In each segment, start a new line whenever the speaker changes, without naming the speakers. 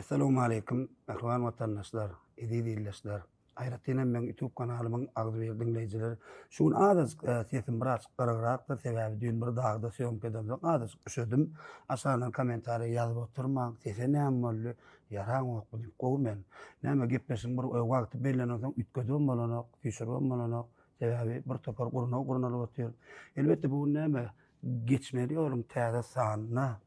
Essalawmaleýkim mähriban watandaşlar, eziz ildeşler. Aýratyn hem meň YouTube kanalymyň agzybir diňleýjileri. Şu gün azajyk sesim birazjyk gyrygrakdyr, sebäbi düýn bir dagda sýomka edemsoň azajyk üşedim. Aşagyndan kommentariýa ýazyp oturmaň, sese näme boldy, ýaraňokmy diýip. Gowy men. Näme gepleşigiň bir wagty bellenensoň üýtgedibem bolanok, süýşüribem bolanok. Sebäbi bir topar gurnaw gurnalyp otyr. Elbetde bu gün näme geçmeli ýoluň täze sanyna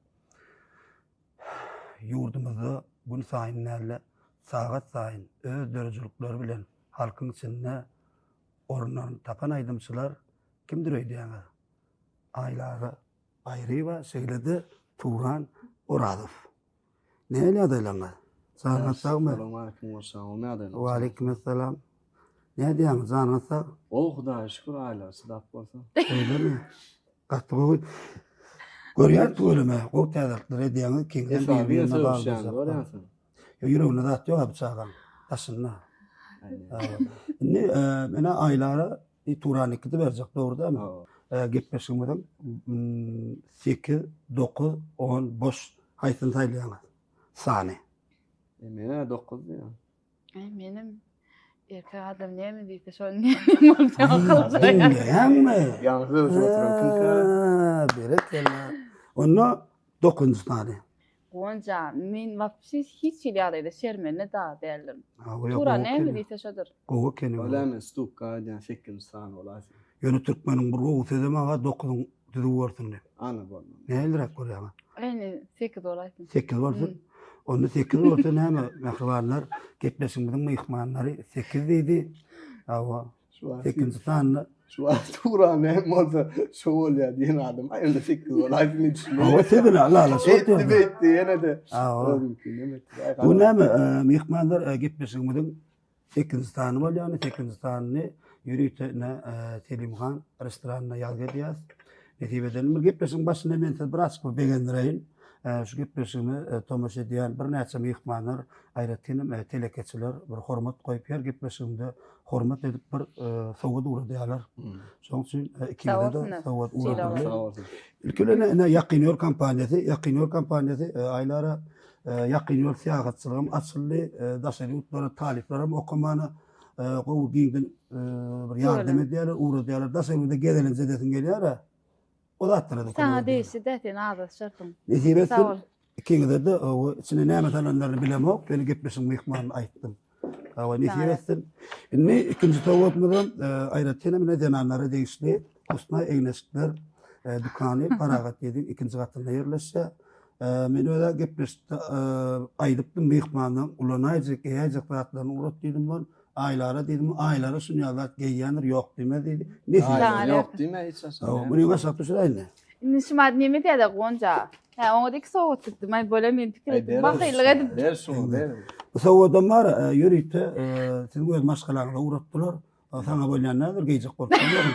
Ýurdumyzda gün saýyn däl-de, sagat saýyn öz döredijilikleri bilen halkyň içinde orunlaryny tapan aýdymçylar kimdir öýdýäňiz? Aýlara Baýryýewa, şeýle-de Turan Orazow. Nähili ýagdaýlaryňyz? Janyňyz sagmy?
Salowmaleýkim Gurşan, ýagdaýlaryň?
Waleýkim essalam. Nädýäňiz, janyňyz sag?
Gowy Hudaýa şükür, Aýlar çydap bolsa.
Şeýlemi? Gaty gowy. Görýän tüweleme, gowy täzelikler edýäňiz, ikiňizem bir-birine bagly. Ýok, ýüreginde zat ýok-a bu çagaň. Daşynda. Indi menä Aýlara Turanyňkydy berjek, dogry dälmi? Gepleşigimiziň 8, 9, 10 boş haýsyny saýlaýaňyz? Sany.
Menä 9 diýýän.
Aý menem erkek adam näme diýse şony näme bolsa akylja.
Diňleýäňmi?
Ýaňy söz oturan kimkä?
Berekella. Onda dokuzynjy sany.
Guwanç aga, men wapşe hiç hili ýagdaýda şermende dagy däldirin. Tura näme diýse şodur.
Gowy ekeni.
Ol näme stupka aýdýan sekizinji sany bolaýsyn.
Ýöne türkmeniň bir gowy sözem bar, dokuzyň düzüw bolsun diýip.
Ana boldy.
Nähiliräk görýäňiz?
Indi 8 bolaýsyn.
8 bolsun. Onda 8 bolsa näme, mähribanlar, gepleşigimiziň myhmanlary 8 diýdi. Hawa. Sekizinji sanda.
Şu wagt Turan näme bolsa şo bolýar diýen adam. Aý onda 8 bolaýsyn diýip düşündim.
Hawa, siz bilen ylalaşyp
Etdi beýtdi ýene-de.
Hawa. Bu näme, myhmanlar gepleşigimiziň Sekizinji sany bolýany, sekizinji sanyny ýörite ine Selimhan restoranyna ýazgy edýäs. Nesip edelim. Bir gepleşigiň başynda men sizi birazjyk bir begendireýin. Şu gepleşigime tomaşa edýän birnäçe myhmanlar, aýratyn hem telekeçiler bir hormat goýup her gepleşigimde hormat edip bir sowgat ugradýarlar. Şonuň üçin ikiňize-de sowgat ugradyldy. Ilki bilen ine Ýakyn ýol kompaniýasy, Ýakyn ýol kompaniýasy Aýlara Ýakyn ýol syýahatçylygam açyldy. Daşary ýurtlara talyplaram okamana gowy giňden bir ýardam edýärler, ugradýarlar. Daşary ýurda gezelenç edesiň gelýär-ä. O zatlara-da kömek
Saňa
edýärler.
degişli däl, sen azaşarsyň.
Nesip etsin.
Sag bol.
Ikiňize-de oba içine näme salanlaryny bilemok. Ýöne gepleşigiň myhmanyny aýtdym. Hawa, nesip etsin. Indi ikinji sowgatymyzam aýratyn hem ine zenanlara degişli Husna egin-eşikler dükany Parahat ýediň ikinji gatynda ýerleşýär. Men özä gepleşikde aýdypdym myhmandan ulanaýjak, geýäýjek zatlaryny ugrat diýdim ol. Aýlara diýdim, Aýlara şuny ýaly zat geýýändir, ýok diýmez diýdi. Nesip.
Aýlara ýok diýme hiç haçan.
Hawa, muny başlap düşüräýin-le.
Indi şumat neme diýýär Gonja? Hä, oňa-da iki sowgat çykdy. Maý bolýa men pikir etdim. Bahylyk edip.
Ber şuny, ber.
Bu sowgadam bar, ýörite siziň öz maşgalaňyza ugratdylar. Saňa bolýan nädir geýjek bolup durmagyň.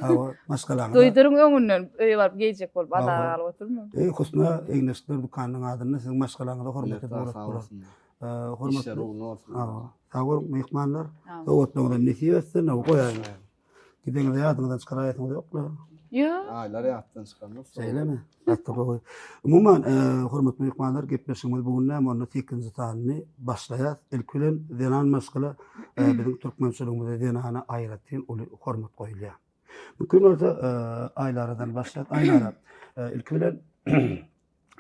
Hawa, maşgalaňyza.
Duýduryň öňünden öýe baryp geýjek bolup azara galyp oturma.
Eý, Husna egin-eşikler dükanynyň adyndan siziň maşgalaňyza hormat edip ugratdylar. Hormatly.
Işler ugruna bolsun.
Hawa. Sag boluň, myhmanlar. Sowgatlaryňyzam nesip etsin. Goýaýyň. Gideňizde ýadyňyzdan çykaraýasyňyz ýokla.
Ýok.
Aýlar ýatdan çykarmaz.
Şeýlemi? Gaty gowy. Umuman, hormatly myhmanlar, gepleşigimiz bu gün näme onda sekizinji sanyny başlaýas. Ilki bilen zenan maşgala biziň türkmençiligimizde zenana aýratyn uly hormat goýulýar. Mümkin bolsa Aýlaradan başlap, Aýlara ilki bilen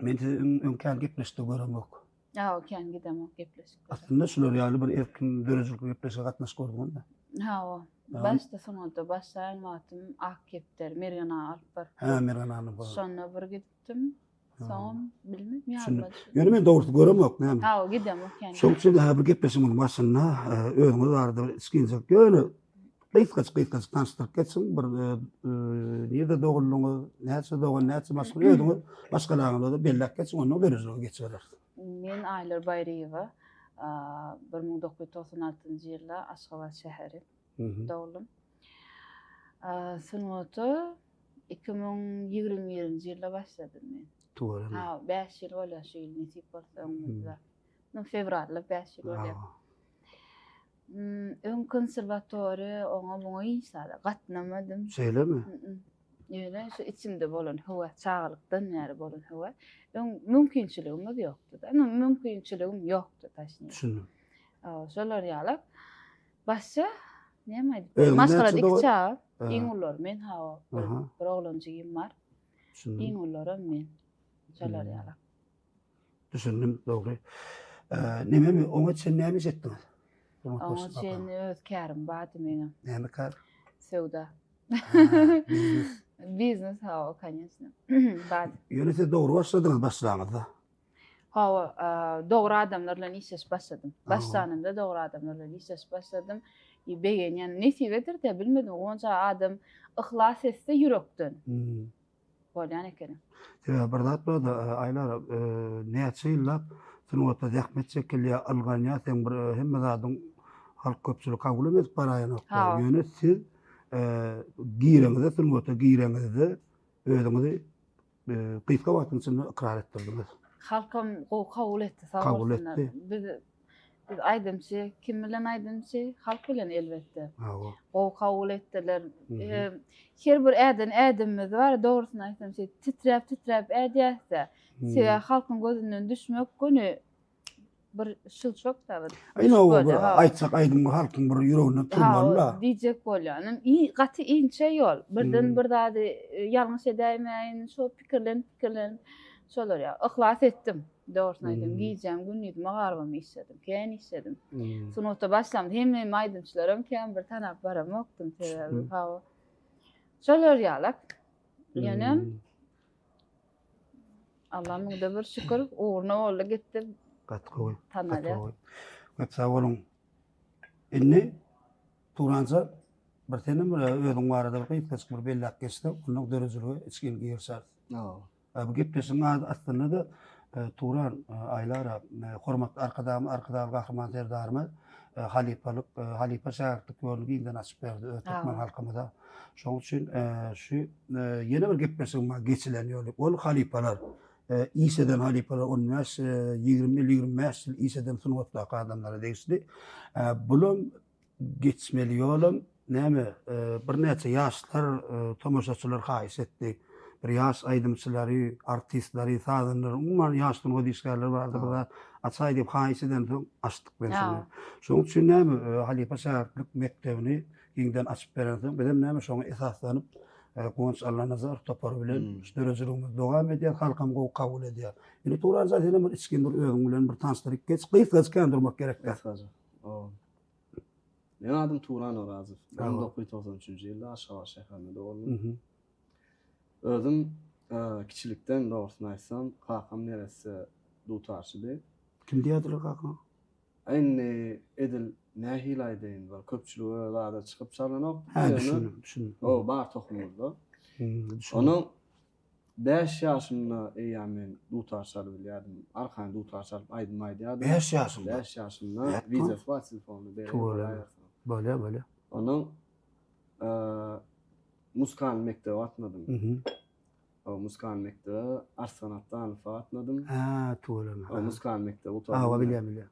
men sizi öň kän gepleşikde göremok.
Hawa, kän gidemok gepleşiklere.
Aslynda şular ýaly bir erkin döredijilikli gepleşige gatnaşyp gördüňizmi?
Hawa. Başda sungata başlaýan wagtym Ak kepder Mergen aga alyp barypdy.
Hä, Mergen agany bar.
Şonda bir gidipdim. Soňam bilmedim, ýadyma düşmedi.
Ýöne men dogrusy göremok näme.
Hawa, gidemok ýani.
Şoň üçin hä bir gepleşigimiziň başynda özüňiz barada bir içginjek ýöne gysgajyk gysgajyk tanyşdyryp geçiň. Bir nirde doguldyňyz, näçe dogan, näçe maşgala özüňiz maşgalaňyzy belläp geçiň, ondan döredijilige geçibereris.
Men Aýlar Baýryýewa, 1996-njy ýylda Aşgabat şäheri dogdum. Sungata 2021-nji ýylda başladym men.
Tüweleme.
Ha, 5 ýyl bolýar şu ýyl nesip bolsa öňümizde. No, fewralda 5 ýyl bolýar. Öň konserwatoriýa oňa muňa hiç zada gatnamadym.
Şeýlemi?
Ýöne şu içimde bolan höwes, çagalykdan bäri bolan höwes, öň mümkinçiligimiz ýokdy-da. Mümkinçiligim ýokdy, taşny.
Düşündim.
Şolar ýaly. Başga näme aýdyp? Maşgalada iki çaga, iň ululary men, hawa, bir oglan jigim bar. Iň ulularam men. Şolar ýaly.
Düşündim, dogry. Nememi, oňa çenli näme iş etdiňiz?
Oňa çenli öz kärim bardy meňem.
Näme kär?
Söwda. Biznes. Biznes, hawa, konýeçno.
Bardy. Ýöne siz dogry başladyňyz başlaňyzda.
Hawa, dogry adamlar bilen işleşip başladym. Başlanymda dogry adamlar bilen işleşip başladym. Begenýän, nesibedir-de, bilmedim, onça adam yhlas etse ýürekden. Hmm. Bolýan ekeni.
Sebäbi bir zat bar-da, Aýlar, näçe ýyllap sungatda zähmet çekilýär, ylganýar, seň bir hemme zadyň halk köpçülik kabul hem edip baraýanoklar. Ýöne siz gireňizde, sungata gireňizde özüňizi gysga wagtyň içinde ykrar etdirdiňiz.
Halkam gowy kabul etdi, sag
bolsunlar. Kabul etdi.
Biz Biz aýdymçy, kim bilen aýdymçy? Halk bilen elbetde.
Hawa.
Gowy kabul etdiler. Her bir äden ädimimiz bar, dogrusyny aýtsam, şeý titräp-titräp ädýäs-de. Sebäbi halkyň gözünden düşmek göni bir şylçok da bir.
Ine o bir aýtsak aýdymyň halkyň bir ýüreginden turmaly-da.
Diýjek bolýanym. Gaty inçe ýol. Birden bir zady ýalňyş edäýmäýin, şo pikirlenip pikirlenip şolar ýaly. Yhlas etdim. Dogrusyny aýtsam, gijäm gündizime garybam işledim. Kän işledim. Sungatda başlamda hemme aýdymçylaram kän bir tanap baramokdym sebäbi hawa. Şolar ýalak. Ýöne Allah müňde bir şükür ugruna boldy gitdi.
Gaty gowy. Tanalýar. Köp sag boluň. Indi Turança bir senem bir özüň barada bir gysgajyk bir belläp geçsek, ondan döredijilige içgin girişeris. Bu gepleşigiň ady aslynda-da Turan Aýlara, hormatly Arkadagymyz Arkadagly Gahryman Serdarymyz halypalyk, halypa şägirtlik ýoluny giňden açyp berdi öz türkmen halkymyza. Şonuň üçin şu ýene bir gepleşigim bar, geçilen ýoly. Ol halypalar, iş eden halypalar, on bäş, ýigrimi ýyl, 25 ýyl iş eden sungatdaky adamlara degişli. Bulam Geçmeli ýolam näme birnäçe ýaşlar tomaşaçylar haýyş etdi. Bir ýaş aýdymçylary, artistleri, sazandalary, umuman ýaş sungat işgärleri barada bir zat açaý diýip haýyş edensoň açdyk men şony. Şonuň üçin näme halypa şägirtlik mekdebini giňden açyp berensoň bizem näme şoňa esaslanyp Guwanç Allanazarow topary bilen şu döredijiligimizi dowam edýäs, halkam gowy kabul edýär. Indi Turan jan senem bir içgin bir özüň bilen bir tanyşdyryp geç. Gysgajyk kän durmak gerek däl.
Gysgajyk. Meň adym Turan Orazow. 1993-nji ýylda Aşgabat şäherinde doguldym. Özüm kiçilikden dogrusyny aýtsam, kakam neresse dutarçydy.
Kim diýýärdiler kakaňa?
Indi edil nähili aýdaýyn, bir köpçülige zada çykyp çalanok.
Hä, düşündim, düşündim.
O bar tohumymyzda. Onuň Bäş ýaşymda eýýäm men dutar çalyp bilýärdim. Arkaýyn dutar çalyp aýdym aýdýardym.
Bäş ýaşyňda?
Bäş ýaşymda wideosy bar telefonda bereýin
bolaýarsyň. Bolýar, bolýar.
Ondan muzykal mekdebe gatnadym. O muzykal mekdebe Arslan Atdanowa gatnadym.
Hä, tüweleme.
O muzykal mekdebi gutardym.
Hawa, bilýän, bilýän.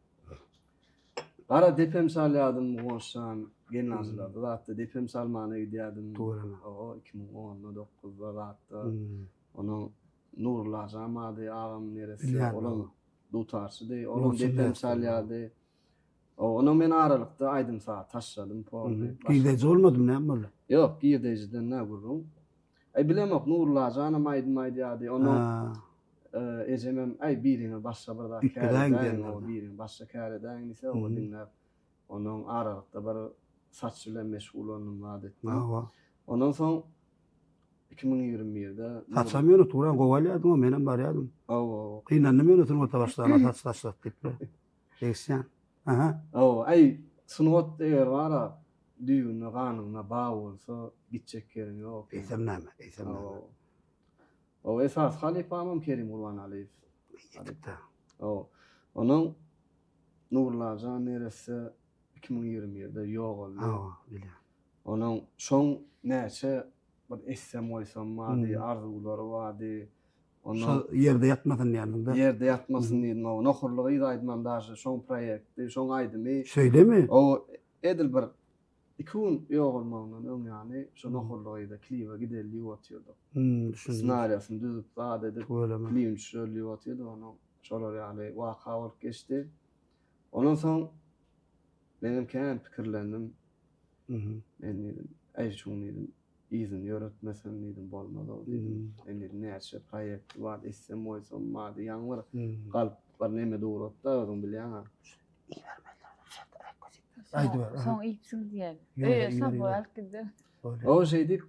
Gara depem çalýardym Guwançjan gelnalyjylarda zatda depem çalmana gidýärdim.
Tüweleme.
O 2010-da 9-da zatda. Onuň Nurulla jam ady agam neresse olam dutarçydy. Olam depem çalýardy. Onuň men aralykda aýdym saz taşladym polny.
Girdeji bolmadymy näme boldy?
Ýok, girdejiden nä gürrüň. Aý bilemok Nurulla janam aýdym aýdýardy. Onuň Ejemem, Äý, biriňiz başga bir zat kär edäýiň, o biriňiz başga kär edäýiň diýse, oňa diňläp, ondan aralykda bir saç bilen meşgullandym, zat etdim. Ondan soň 2021-de
Saçam ýöne Turan gowy alýardyň-a, menem barýardym.
Hawa, hawa.
Gynandym ýöne sungata başlama saç taşlat diýip. Degişýän. Aha.
Hawa, äý, sungat eger bar-a, düýbünde ganyňda bar bolsa, gitjek ýeriň ýok.
Eýsem näme, eýsem näme.
Hawa. O esasy halypamam Kerim Gurbanaliýew.
Ýetikde.
O onuň Nurlajan neresse 2021-de ýogaldy.
Hawa, bilýän.
Onuň şoň näçe bir etsem goýsam bardy, arzuwlary bardy.
Onuň Şo ýerde ýatmasyn diýýärdiň-dä.
Ýerde ýatmasyn diýdim. O Nohurly gyz aýdymam daže şoň proýekti, şoň aýdymy.
Şeýlemi?
O edil bir. Iki gün ýogalmagyndan öň ýany şo Nohurly gyza klibe gideli diýip otyrdyk.
Hmm, düşündim.
Ssenariýasyny düzüp zat edip
Tüweleme.
klibini düşüreli diýip otyrdyk. Onuň şolar ýaly waka bolup geçdi. Ondan soň menem kän pikirlendim.
Mhm.
Men diýdim, äý şuň diýdim, yzyny ýöretmesem diýdim, bolmaz-ow diýdim.
Hmm.
Men diýdim, näçe proýekt bar, etsem goýsam bar, ýaňy bir
Hmm.
galyp bir neme durady-da, özüň bilýäň-ä.
Aýdyber, aha.
Soň iýipsiň diýen.
Ýok,
Öýe
iýer,
saboý
iýer.
alyp gitdi.
Bolýar.
O şeý diýip,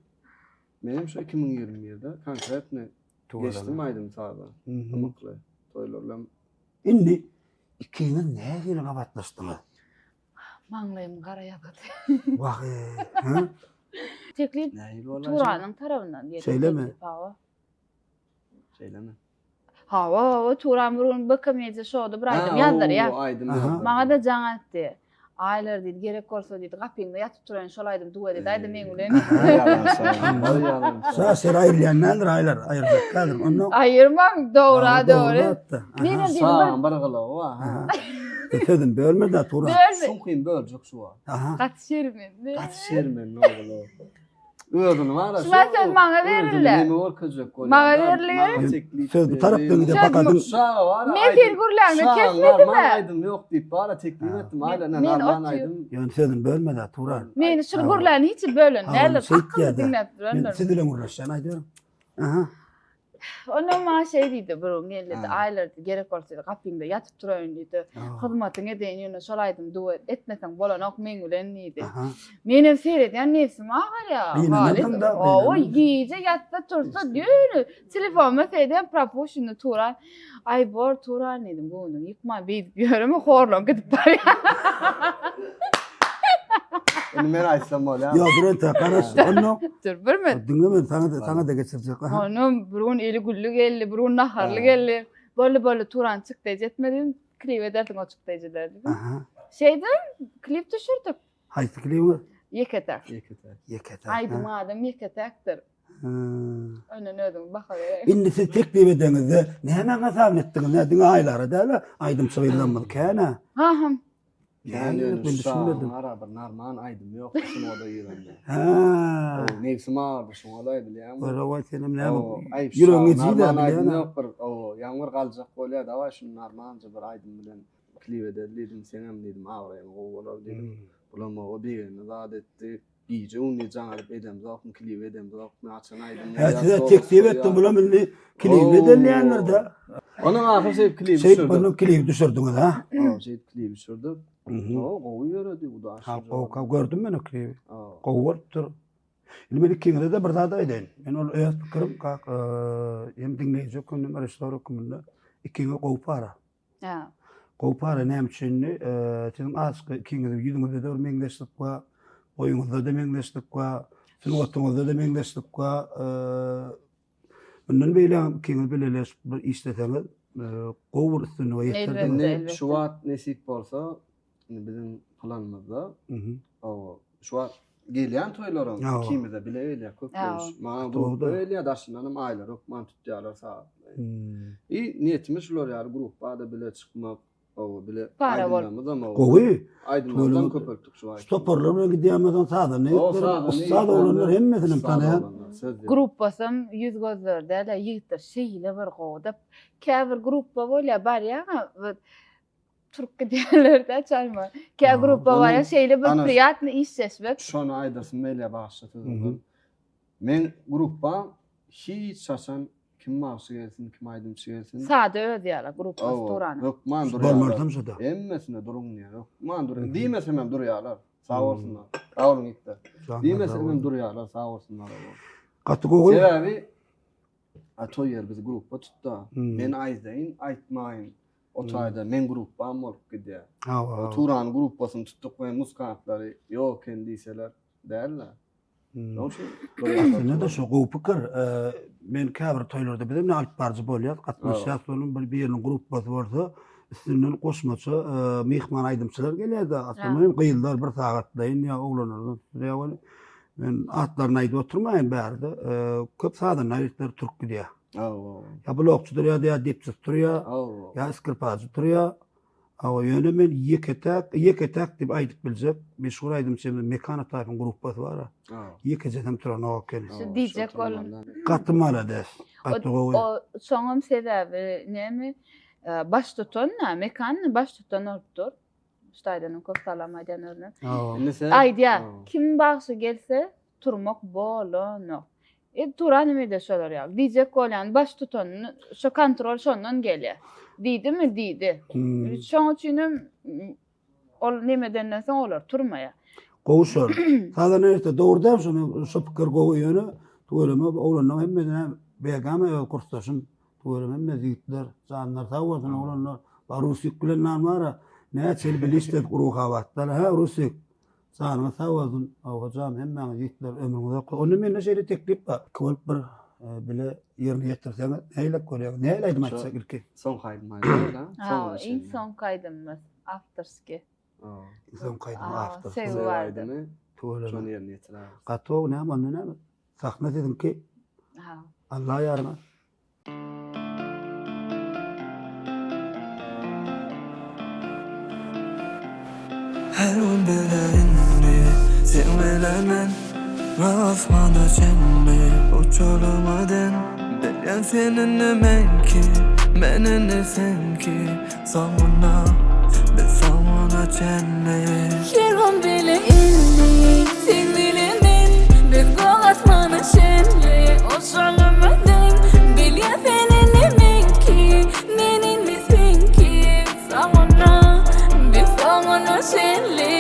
menem şu 2021-de konkretny
Tüweleme.
geçdim aýdym-saza.
Mhm.
Ymykly toýlar bilen.
Indi ikiňiz nähili gabatlaşdyňyz?
Maňlaýym gara ýazgydy.
Wah, eý, hä?
Teklip
Nähili bolar?
Turanyň tarabyndan geldi.
Şeýlemi?
teklip, Hawa.
Şeýlemi?
Hawa, hawa, Turan bir gün BK Media şowda bir aýdym ýazdyrýar.
Aýdym
Aha.
ýazdyrýar.
Maňa-da jaň atdy. Aýlar diýdi, gerek bolsa diýdi, gapyňda ýatyp turaýyn, şol aýdymy duet edäýdi meň bilen.
Şa sen aýrylýan däldir, aýlar, aýyrjak däldir. Onda
Aýyrmaň, dogry, dogry.
Menem
diýdim,
Şaň bir gylygy bar.
Aha. Sözüni bölme-de, Turan.
Bölme.
Şuňkyn böljek şu wagt.
Aha.
Gaty şermende.
Gaty şermende ogul. Özüni bar.
Şu wagt söz maňa berildi.
Neme görkezjek bolýar.
Maňa berildi.
Söz bu tarapdan gidip bakadyň.
Şaga bar.
Men seni gürläňde kesmedim.
Maňa aýdym ýok diýip bara teklip etdim. Aýla normal aýdym.
Ýöne sözüni bölme-de, Turan.
Meni şul gürläni hiç bölen däldir. Akylly diňläp durandyr.
Men siz bilen gürleşýän aýdyň. Aha.
Ondan maňa şeý diýdi, bir gün geldi, Aýlar diýdi, gerek bolsa diýdi, gapyňda ýatyp turaýyn diýdi. Hyzmatyňy edeýin, ýöne şol aýdymy duet etmeseň bolanok meň bilen diýdi. Menem seredýän nebsim agyrýar.
Gynanarsyň-da.
Hawa, gije ýatsa tursa ýöne telefonuma seredýän propuşinny Turan. Aý bor Turan diýdim, göwnüňi ýykma, beýdip ýöreme, horlanyp gidip barýar.
Indi men aýtsam bolýar.
Ýok, dur entek garaş. Onda
Dur bir minut.
Diňle men saňa da saňa da geçirjek. Aha.
Onuň bir gün eli gülli geldi, bir gün naharly geldi. Boldy boldy Turan çykdaýjy etmedin, klip edersiň o çykdaýjylar diýdim.
Aha.
Şeýdip klip düşürdik.
Haýsy klibi?
Ýeketäk.
Ýeketäk.
Ýeketäk.
Aýdym adam ýeketäkdir.
Ha.
Önden özüň baha beräý.
Indi siz teklip edeňizde nämäň hasabyny etdiňiz? Nä diňe aýlara däl, aýdymçy gyzlarymyz kän-ä.
Ha ha.
Yani
Näme
öyle
men düşünmedim.
Ara bir narman aýdym ýok şuňa-da girende.
Ha.
O nebsim agyrdy şuňa-da bilýäňmi?
Görä senem näme?
Aý
Ýüregiň ejizä
Narman aýdym
bilýän.
ýok bir o ýaňy bir galjak bolýar dawaý şuny narmanja bir aýdym bilen klip edeli diýdim seňem diýdim abraýyň gowy bolar diýdim. Bulam oba begendi zat etdi. Gije gündiz jaň alyp edemzokmy klip edemzokmy haçan aýdym
Hä size teklip etdim bulam indi klibi edelýändir-de.
Onuň ahyr şeýdip klibi
Şeýdip
düşürdik.
onuň klibi düşürdiňiz ha?
Hawa şeýdip klibi düşürdik. O gowy ýöredi bu da.
Halk gowy gördüm men o klibi. Gowy bolupdyr. Indi men ikiňize-de bir zat aýdaýyn. Men ol öz pikirim kak hem diňleýji hökmünde hem režissýor hökmünde ikiňiz gowy para.
Hä.
Gowy para näme üçinli? Siziň azajyk ikiňiziň ýüzüňizde-de bir meňzeşlik bar, boýuňyzda-da meňzeşlik bar, sungatyňyzda-da meňzeşlik bar. Mundan beýlägem ikiňiz bileleşip bir işleseňiz, gowy bir üstünlige ýeterdiňiz.
Indi şu wagt nesip bolsa, indi biziň planymyzda, şu wagt gelýän toýlaryň ikimize bile gelýär köplenç. Maňa grupba gelýär, daşyndanam aýlar hökman tutýarlar sagatlaýyn. I niýetimiz şular ýaly grupba-da bile çykmak, hawa bile aýdymlarymyzam hawa.
Gowy.
Aýdymlardan köpeltdik şu aýdym.
Şu toparlar bilen gidýän bolsaň sazanda ýigitler, ussat oglanlar hemmesinem tanaýan.
Gruppasam ýüz gözler däl-ä ýigitler şeýle bir gowy-da. Käbir grupba bolýar barýaň-a turup gidýärler-de çalma. Kä gruppa barýar şeýle bir priýatny işleşmek.
Şony aýdasym gelýär bagyşla sözüňden. Men gruppa hiç haçan kim bagşy gelsin, kim aýdymçy gelsin.
Sada özi ýaly gruppasy durany.
Hökman durýarlar.
Bolmarsam şoda.
Hemmesine duruň diýýär. Hökman durýar. Diýmesem hem durýarlar. Sag bolsunlar. Sag boluň ýigitler. Diýmesem hem durýarlar. Sag bolsunlar.
Gaty gowy.
Sebäbi a toý ýeri bizi gruppa tutdy. Men aýdaýyn, aýtmaýyn. O taýda meň gruppam bolup gidýär.
Hawa.
Turan gruppasyny tutduk we muzikantlary ýok eken diýseler däl-de. Şonuň üçin
Aslynda-da şu gowy pikir. Men käbir toýlarda biz hem alyp baryjy bolýas, gatnaşýas. Şonuň bir biriniň gruppasy bolsa, üstünden goşmaça myhman aýdymçylar gelýär-de. Aslynda hem gyzlar bir sagatlaýyn ýa oglanlardan tutulýar weli. Men atlaryny aýdyp oturmaýyn bärde. Köp sazanda ýigitler turup gidýär.
Hawa.
Ýa blokçy durýar, ýa depçisi durýar,
Hawa.
ýa skripajy durýar. Hawa, ýöne men ýeke-täk, ýeke-täk diýip aýdyp biljek meşhur aýdymçymyz Mekan Ataýewiň gruppasy bar-a. Ýekejesem turanok ekeni.
Şu diýjek boldum.
Gaty malades. Gaty gowy.
O şoňam sebäbi näme? Baştutan, Mekan baştutan bolupdyr. Şu taýdanam köp salam aýdýan özüne.
Indi sen
Aýdýar, kim bagşy gelse turmak bolanok. E turan indi şolar ýaly. Diýjek bolýan baş tutanyny şo kontrol şondan gelýär. Diýdimi diýdi. Hmm. Şoň üçinem ol nemedenden soň olar turmaýar.
Gowy şol. Sazan erse dogry däl şo şo pikir gowy ýöne tüweleme oglanlaryň hemmesine begama öz kursdaşym tüweleme hemme ýigitler janlar sag bolsun oglanlar. Bar Rusik bilen nan bara näçe ýyl bile işledik Ruhabatda ha Rusik. Janyňyz sag bolsun Hojam hemmäňiz ýigitler ömrüňiz uzak bolsun. Onda mende şeýle teklip bar. Iki bolup bir bile ýerine ýetirseňiz nähilek bolýar? Nähili aýdym aýtsak ilki?
Soňky aýdym aýdaýyn a.
Hawa, iň soňky aýdymymyz awtorskiý.
Iň soňky aýdym awtorskiý.
Söýgi bardy.
Tüweleme.
Şony ýerine ýetiräýeris.
Gaty gowy näme onda näme? Sahna siziňki.
Hawa.
Allah ýaryňyz.
Her gün bile indi sen bilen men Asmana çenli uçalym öden Bilýän sen indi meňki men indi seňki Soňuna biz soňuna çenli
Her gün bile indi sen bilen men Biz gök asmana çenli uçalym öden Bilýän sen indi meňki men indi seňki Soňuna biz soňuna çenli.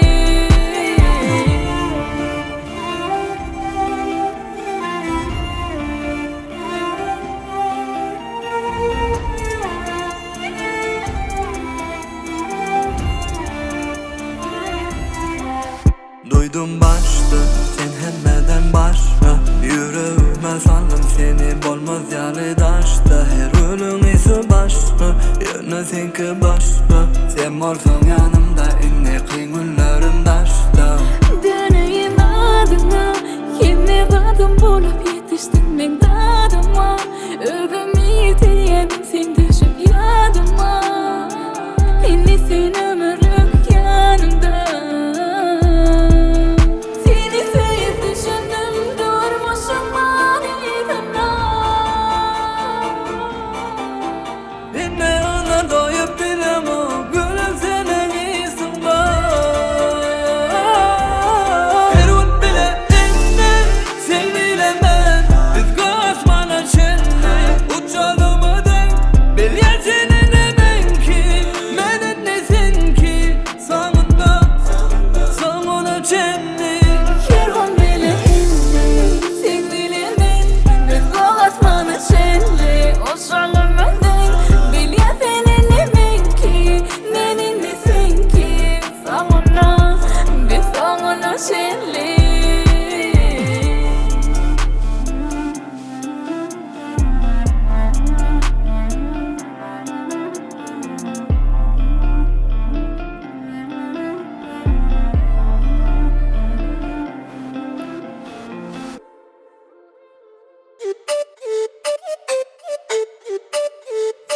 Duýdum başda sen hemmeden başga Ýüregime saldym seni bolmaz ýaly daşda Her gülüň ysy başga ýöne seňki başga Sen bolsaň ýanymda indi kyn günlerim daşda.
Döneýin adyňa hemme zadym bolup ýetişdiň meň dadyma Özümi ýitirýädim sen düşüp ýadyma Indi sen ömürlik ýanymda Seni söýüp düşündim durmuşyň manysyna.
Indi ona doýup bilemok gülüm seniň ysyň bar Her gün bile indi sen bile men Biz asmana çenli uçalym ödeň Bilýän sen indi meňki men indi seňki Soňunda soňuna çenli
Her gün bile indi sen bile men Biz gök asmana çenli uçalym ödeň Bilýän sen indi meňki men indi seňki Soňuna biz soňuna çenli.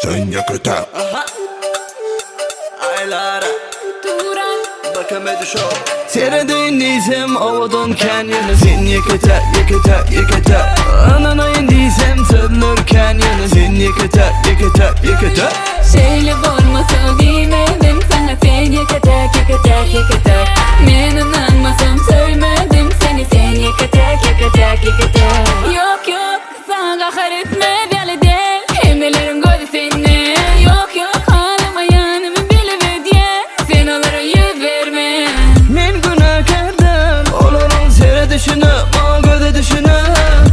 Sen ýeke-täk.
Seredeýin diýsem owadan kän ýöne sen ýeke-täk, ýeke-täk, ýeke-täk Ynanaýyn diýsem sözler kän ýöne sen ýeke-täk, ýeke-täk, ýeke-täk
Şeýle bolmasa diýmedim saňa sen ýeke-täk, ýeke-täk, ýeke-täk Men ynanmasam söýmedim seni sen ýeke-täk, ýeke-täk, ýeke-täk Ýok, ýok, saňa gahar etmez ýaly däl Hemmeleriň gözi sende Ýok, ýok, halamaýanymy bilip edýän Sen olara ýüz berme.
Men günäkär däl olaryň seredişine, maňa göz edişine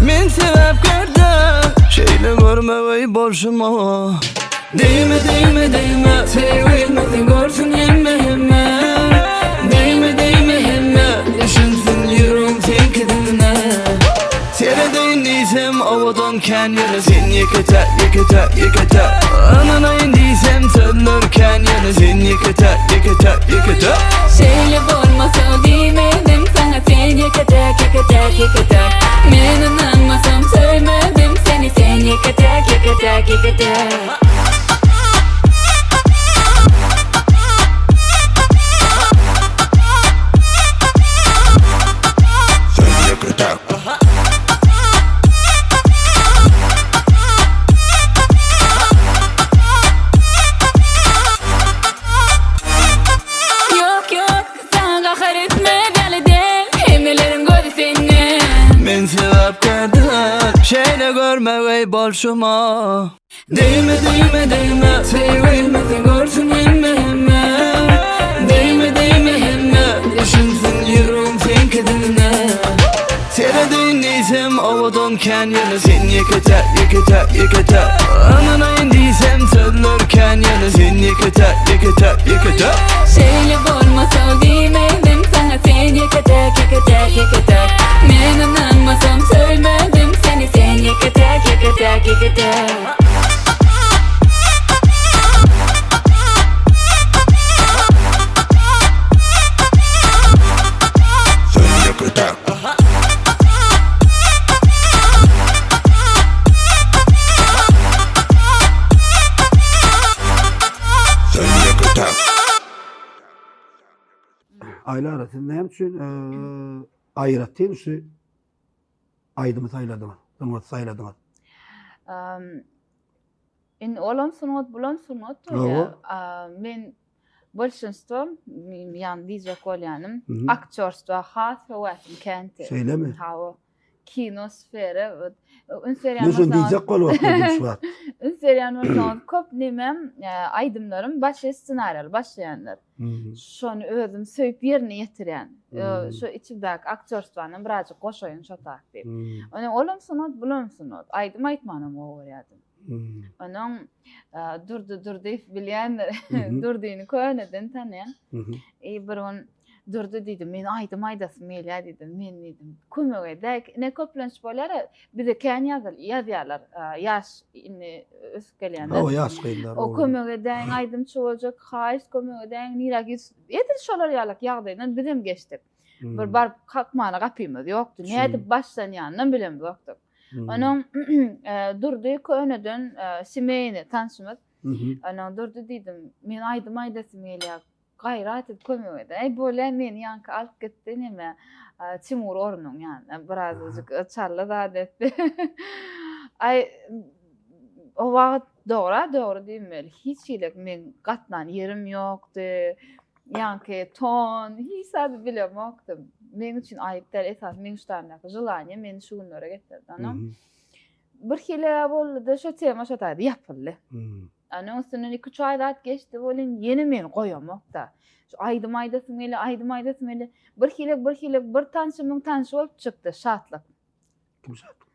Men sebäpkär däl şeýle görmegeý bolşuma Degme degme degme söýgimizi görsün hemme hemme Degme degme hemme düşünsin ýüregim seňkidigine Seredeýin diýsem owadan kän ýöne sen ýeke-täk ýeke-täk ýeke-täk Ynanaýyn diýsem sözler kän ýöne sen ýeke-täk ýeke-täk ýeke-täk
Şeýle bolmasa diýmedim saňa sen ýeke-täk ýeke-täk ýeke-täk Men ynanmasam söýmezdim seni sen ýeke-täk ýeke-täk ýeke-täk.
görmegeý bolşuma. Degme degme degme Söýgimizi görsün hemme hemme Degme degme hemme Düşünsün ýüregim seňkidigine Seredeýin diýsem owadan kän ýöne sen ýeke täk ýeke täk ýeke täk Ynanaýyn diýsem sözler kän ýöne sen ýeke täk ýeke täk ýeke täk
Şeýle bolmasa diýmezdim saňa sen ýeke täk ýeke täk ýeke täk Men ynanmasam söýmezdim seni sen ýeke täk ýeke täk ýeke täk.
Sen ýeke täk. Sen ýeke täk.
Aýlara siz näme üçin aýratyn şu aýdymy saýladyňyz, sungaty saýladyňyz?
Indi olam sungat, bulam sungat bolýar. Men bolşinstwo, ýagny diýjek bolýanym, aktýorstwa has höwäsim känti.
Şeýlemi?
Hawa. Kino sfera, üns berýän
Men şony diýjek bolup oturdym şu wagt.
Üns berýän bolsaňyz, köp nemem, aýdymlarym başy ssenariýaly başlaýandyr. Şony özüm söýüp ýerine ýetirýän. Şu içimdäki aktýorstwanam birazjyk goşaýyn şo tak diýip. Onuň olam sungat, bulam sungat. Aýdym aýtmanam gowy görýärdim. Onuň Durdy Durdyýew bilýändir. Durdyny köneden tanaýan. I bir gün Durdy diýdim, men aýdym aýdasym gelýär diýdim. Men diýdim, kömek edäý. Ne köplenç bolýar, bize kän ýazyl, ýazýarlar. Ýaş indi ösüp gelýänler.
Hawa, ýaş gyzlar.
O kömek edäýiň, aýdymçy boljak, haýyş kömek edäýiň, nirä ýüz. Edil şolar ýalak ýagdaýdan bizem geçdik. Bir baryp kakmana gapymyz ýokdy. Nädip başlanýanynam bilemzokdyk. Onuň Durdy köneden semeýni tanşymyz. Onuň Durdy diýdim, men aýdym aýdasym gelýär. Gaýrat et kömek et. Äý bolýa meni ýaňky alyp gitdi neme Timur Orunyň ýanyna birazajyk çally zat etdi. Aý o wagt dogra dogry diýmeli hiç hili meň gatnan ýerim ýokdy. Ýaňky ton hiç zady bilemokdym. Meň üçin aýyp däl esasy meň şu taýyndaky želaniýa meni şu günlere getirdi. Onam bir hili boldy-da şo tema şo taýda ýapyldy. Onuň üstünden iki-üç aý zat geçdi welin, ýene meni goýamok-da. Şu aýdym aýdasym gelýär, aýdym aýdasym gelýär. Bir hili, bir hili bir tanşymyň tanşy bolup çykdy, Şatlyk.
Kim Şatlyk?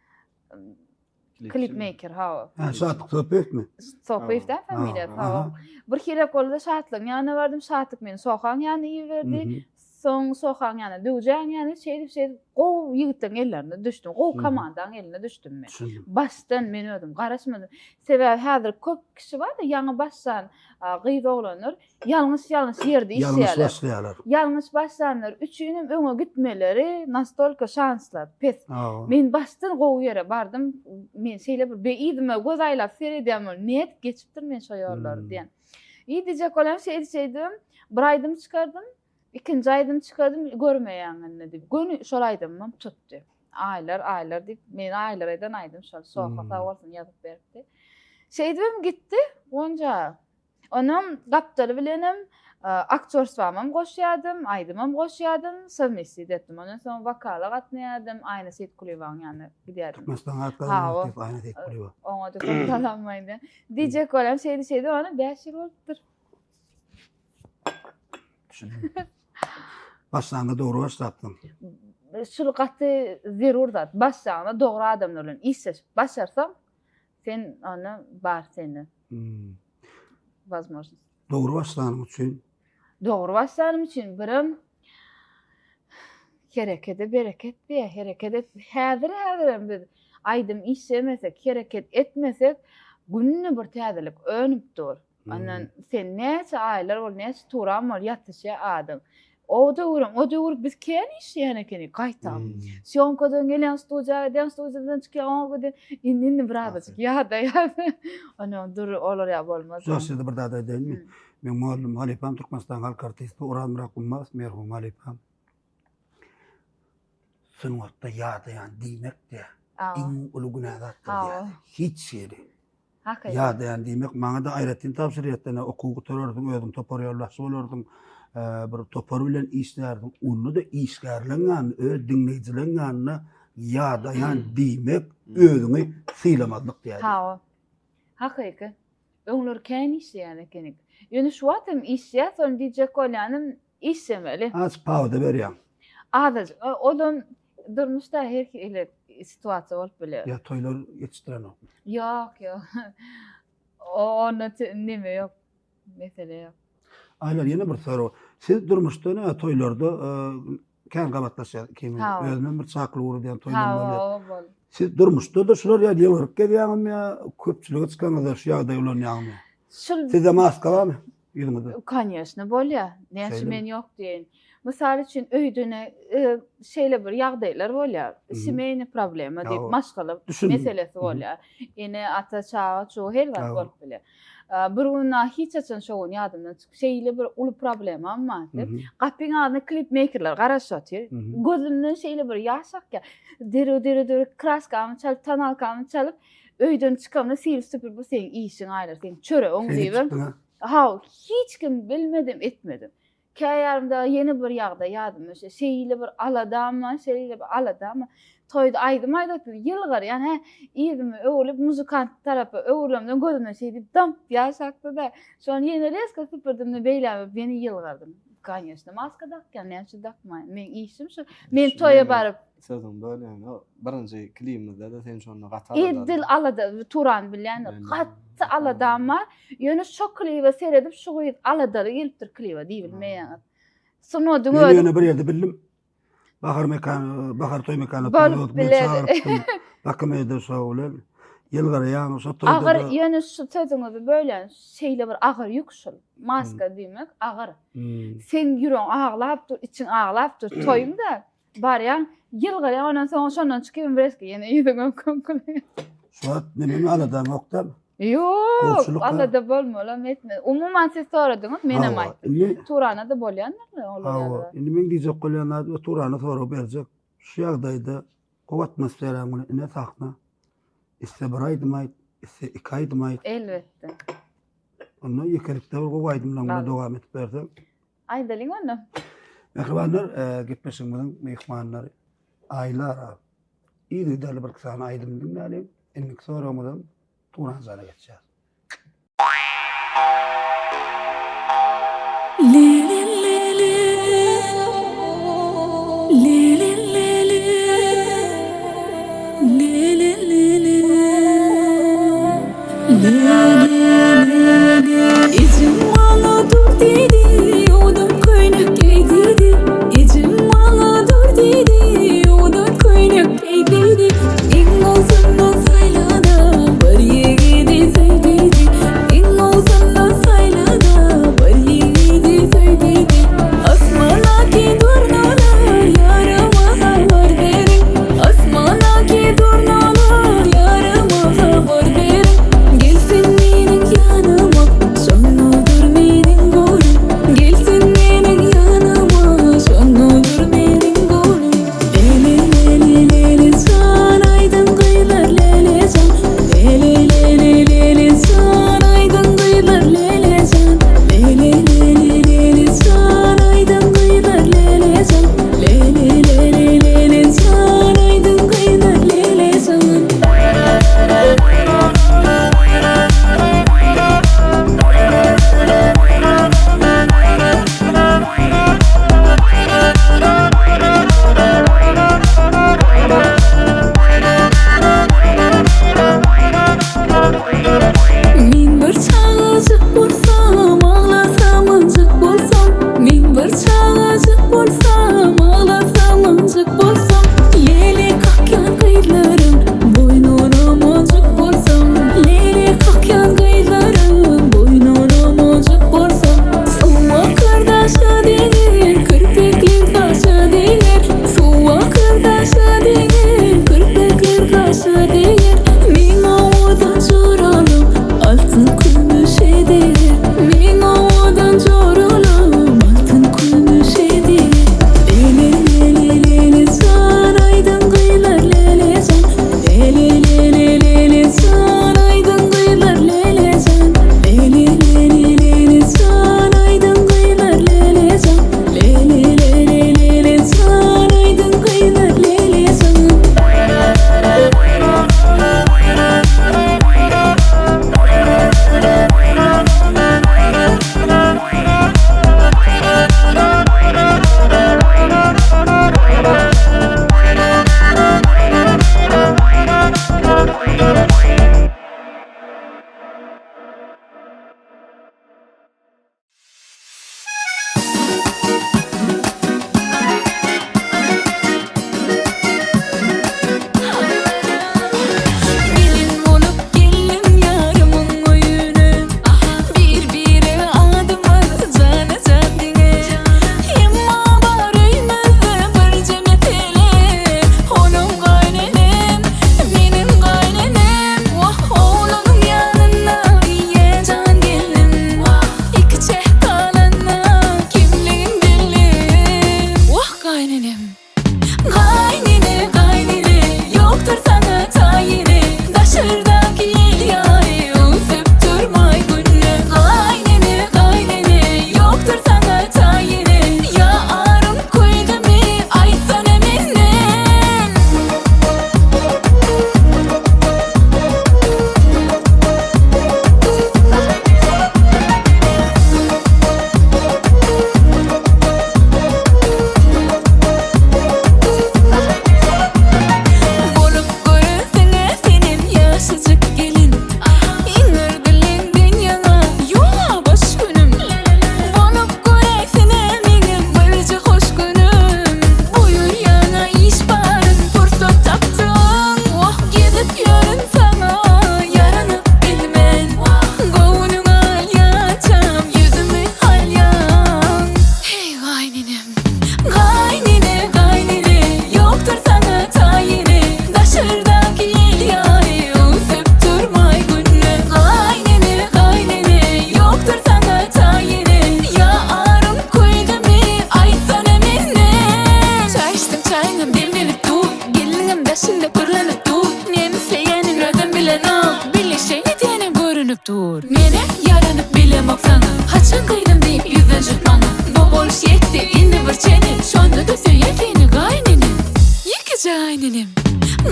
Klipmeýker, hawa.
Ha, Şatlyk Sopyýewmi?
Sopyýew dä familiýasy, hawa. Bir hili boldy, Şatlygyň ýanyna bardym, Şatlyk meni Sohaň ýanyna iberdi. Soň Sohaň ýanyna, Döwjäň ýanyna, şeýdip-şeýdip gowy ýigitleriň ellerine düşdüm. Gowy komandaň eline düşdüm men. Başdan men özüm garaşmadym. Sebäbi häzir köp kişi bar-da, ýaňy başlan gyz oglanlar ýalňyş-ýalňyş ýerde işleýärler.
Ýalňyş başlaýarlar.
Ýalňyş başlanlar üçinem öňe gitmeleri nastolka şanslar pes. Men başdan gowy ýere bardym. Men şeýle bir yzyma göz aýlap seredýän bolup, nädip geçipdir men şo ýollary diýen. I diýjek bolýan şeýdip şeýdibem bir aýdym çykardym, ikinji aýdym çykardym, görmeýäň indi diýip. Göni şol aýdymym tutdy. Aýlar, aýlar diýip, men aýlar eden aýdym şol. Soha sag bolsun ýazyp beripdi. Şeýdibem gitdi Gonja. Onam gapdaly bilenem aktýorstwamam goşýardym, aýdymam goşýardym, sowmestit etdim. Ondan soň wokala gatnaýardym, Aýna Seýitkulyýewanyň ýanyna gidýärdim.
Türkmenistanyň at gazanan artisti Aýna Seýitkulyýewa.
Oňa-da köp salam aýdýan. Diýjek bolýan şeýdi şeýdi ony 5 ýyl bolupdyr.
Düşündim. Başlanda dogry başlapsyň.
Şul gaty zerur zat. Başlanda dogry adamlar bilen işleşip başarsaň, sen ony bar sende.
Hmm.
Возможность.
Dogry başlanyň üçin.
Dogry başlanym üçin birem herekede bereket diýýär. Hereket et. Häzir häzirem biz aýdym işlemesek, hereket etmesek, günde bir täzelik önüp dur. Ondan sen näçe aýlar bol, näçe turan bol, ýatyşýar adyň. O döwürem, o döwür biz kän işleýän ekenik, gaýtam. Sýomkadan gelýän studiýa gidýän, studiýadan çykýan, oňa gidýän. Indi indi birazajyk ýadaýas. Ondan dur, olar ýa bolmaz.
Şu size bir zat aýdaýynmy? Meň mugallym halypam Türkmenistanyň halk artisti Orazmyrat Gummazow merhum halypam. Sungatda ýadaýan diýmek diýä. Iň uly günä zatdyr diýä. Hiç ýeri.
Hakykat.
Ýadaýan diýmek maňa-da aýratyn tabşyrýardy, ene okuw gutararsyň, özüň topar ýolbaşçy bolarsyň, bir topar bilen işlärsiň. Onda-da işgärleň ýanynda, öz diňleýjileň ýanynda. ýadaýan diýmek özüňi sylamazlyk diýýär.
Hawa. Hakyky. Öňler kän işleýän ekenik. Ýöne şu wagt hem işleýäs, ony diýjek bolýanym işlemeli.
Az pauza berýäň.
Azajyk. Olam durmuşda her hili situasiýa bolup biler.
Ýa toýlar ýetişdirenokmy?
Ýok, ýok. Onda neme ýok. Mesele ýok.
Aýlar ýene bir sorag. Siz durmuşda näme toýlarda kän gabatlaşýar ikimiz. Özümem bir çakylyk ugradýan toýlarym bolýar. Siz durmuşda-da şular ýaly ýylgyryp gezýäňizmi ýa köpçülige çykaňyzda şu ýagdaýy ulanýaňyzmy?
Şul
Sizde maska barmy ýüzüňizde?
Konýeşne bolýar. Näçe men ýok diýeýin. Mysal üçin öýde şeýle bir ýagdaýlar bolýar. Semeýny problema diýip maşgala meselesi bolýar. Ene, ata, çaga, çuga her zat bolup biler. Bir gün hiç haçan şo gün ýadymdan çyk. Şeýle bir uly problemam bardy. Gapyň agzynda klip meýkerler garaşyp otyr. Gözümden şeýle bir ýaş akýar. Derrew derrew derrew kraskamy çalyp, tonalkamy çalyp, öýden çykamda silip süpürip bu seň işiň aýlar, seň çöregiň diýibem. Haw, hiç kim bilmedim, etmedim. Käýarymda ýene bir ýagdaý ýadyma düşýär. Şeýle bir aladam bar, şeýle bir aladam bar. Toýda aýdym aýdyp otyr, ýylgyrýan, hä, yzyma öwrülip muzykant tarapa öwrülemden gözümden şeý diýip damp ýaş akdy-da. Şony ýene rezko süpürdim-de beýläme ýene ýylgyrdym. Kanyýeşno maska dakýan, näme üçin dakmaýyn? Meň işim şu. Men toýa baryp.
Sözüňi bölýän, o birinji klibimizde-de sen şonda gaty alada.
Edil alada, Turan bilýändir. Gaty aladam bar. Ýöne şo klibe seredip şu gyz aladaly gelipdir klibe diýibilmeýäňiz. Sunodyň
özi. Men ýöne bir ýerde bildim. Bahar mekan, Bahar toý mekany
bolup biler.
Bakym eder şo bilen. Ýylgyrýaň şo toýda.
Agyr, ýöne şu sözüňizi bölýän, şeýle bir agyr ýük şul. Maska diýmek agyr. Seň ýüregiň aglap dur, içiň aglap dur toýuň-da. Barýaň, ýylgyrýaň, ondan soň şondan çykyp reski ýene ýüzüňe köňküleýär.
Şu wagt nememi aladaň ýokda?
Ýok, alada bolmalam etme. Umuman siz soradyňyz, menem aýtdym. Turana-da bolýandyr
olar ýaly. Hawa, indi meň diýjek bolýan zadym Turana sorag berjek. Şu ýagdaýda gowy atmosferaň bilen ine sahna. Iste bir aýdym aýt, iste iki aýdym aýt.
Elbetde.
Onda ýekelikde bir gowy aýdymlaň bilen dowam edip berseň.
Aýdalyň onda.
Mähribanlar, gepleşigimiziň myhmanlary Aýlara yzygiderli bir sany aýdym diňläliň. Indiki soragymyzam Turan jana geçýär.
Ejem maňa dur diýdi, Ýuwdan köýnek geý diýdi. Ejem maňa dur diýdi, Ýuwdan köýnek geý diýdi. Iň gowusyndan saýla-da, bir ýigidi söý diýdi. Iň gowusyndan saýla-da, bir ýigidi söý diýdi. Asmandaky durnalar ýaryma habar beriň. Asmandaky durnalar ýaryma habar beriň. Gelsin meniň ýanyma, şondadyr meniň golum. Gelsin meniň ýanyma, şondadyr meniň golum. Lele lele lele jan aýdyň gyzlar lele jan. Lele lele lele jan aýdyň gyzlar lele jan. Lele lele lele jan aýdyň gyzlar lele jan. Lele lele lele jan aýdyň gyzlar lele jan. Men bir çagajyk bolsam, aglasam ynjyk bolsam, Men bir çagajyk bolsam, aglasam ynjyk bolsam, Lele kakýan gyzlaryň boýnuna monjuk bolsam, Lele kakýan gyzlaryň boýnuna monjuk bolsam, Suw akar daşa deger, kirpikler gaşa deger, Suw akar daşa deger, kirpikler gaşa deger, Meň owadan joralym altyn kümüşe deger, Meň owadan joralym altyn kümüşe deger. Lele lele lele jan aýdyň gyzlar lele jan, Lele lele lele jan aýdyň gyzlar lele jan, Lele lele lele jan aýdyň gyzlar lele jan, Lele lele lele jan aýdyň gyzlar lele jan. Gyzym gyzym diýip ýüzlenjek maňa. Bu boluş ýetdi indi bir çene. Şonda-da söýer seni gaýnenem. Ýekeje gaýnenem.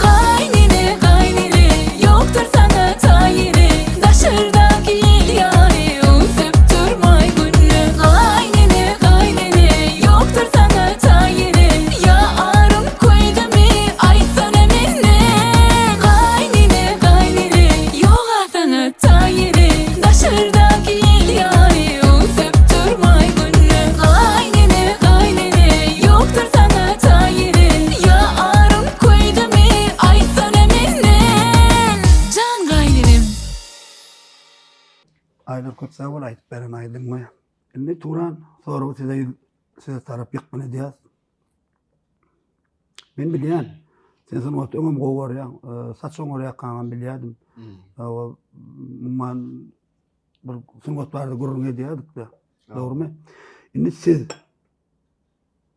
Gaýnene, gaýnene, ýokdur saňa taýyny. Daşardaky ýel ýaly öwsüp durmaý günde. Gaýnene, gaýnene, ýokdur saňa taýyny. Ýa arym köýdümi, aýtsana menden. Gaýnene, gaýnene, ýog-a saňa taýyny. Daşardaky ýel ýaly öwsüp durmaý günde. Gaýnene, gaýnene, ýokdur saňa taýyny. Ýa arym köýdümi, aýtsana menden. Jan gaýnenem.
Aýlar köp sag bol aýdyp beren aýdyňy. Indi Turan soragy size size tarap ýykgyn edýäs. Men bilýän. Sen sungaty öňem gowy görýäň. Saç oňarýarkaňam bilýärdim. Umuman bir sungat barada gürrüň edýärdik-de. Dogrumy? Indi siz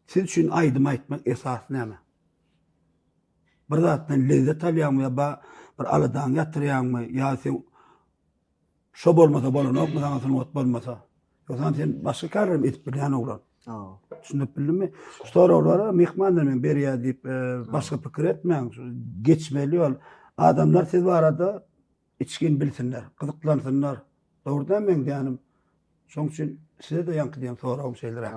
siz üçin aýdym aýtmak esasy näme? Bir zatdan lezzet alýaňmy ýa bir aladaňy ýatyrýaňmy ýa sen Şo bolmasa bolanokmy saňa sungat bolmasa? Ýogsam sen başga kärlerem edip bilýän oglan. Düşünip bildimmi? Şu soraglara myhmanlar men berýär diýip e, başga pikir etmäň. Geçmeli ýol. Adamlar siz barada içgin bilsinler, gyzyklansynlar. Dogrudan meň diýenim. Şoň üçin size-de ýaňky diýen soragym şeýleräk.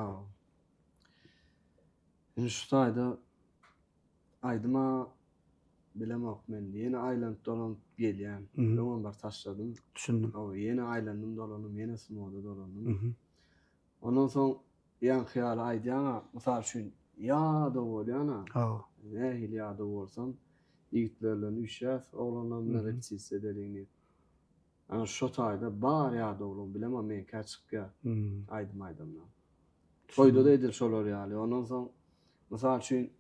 Indi şu taýda Aýdyma bilemok men ýene aýlanyp dolanyp gelýän. Öňem bir taşladym.
Düşündim.
Hawa ýene aýlandym dolandym ýene sungata dolandym. Ondan soň ýaňky ýaly aýdýaňa mysal üçin ýadaw bolýana.
Hawa.
Nähili ýadaw bolsam ýigitler bilen üýşýäs oglanlar bilen repetisiýa edeliň diýip. Ana şo taýda bar ýadawlygym bilemok meňkä çykýar aýdym aýdamda. Toýda-da edil şolar ýaly. Ondan soň mysal üçin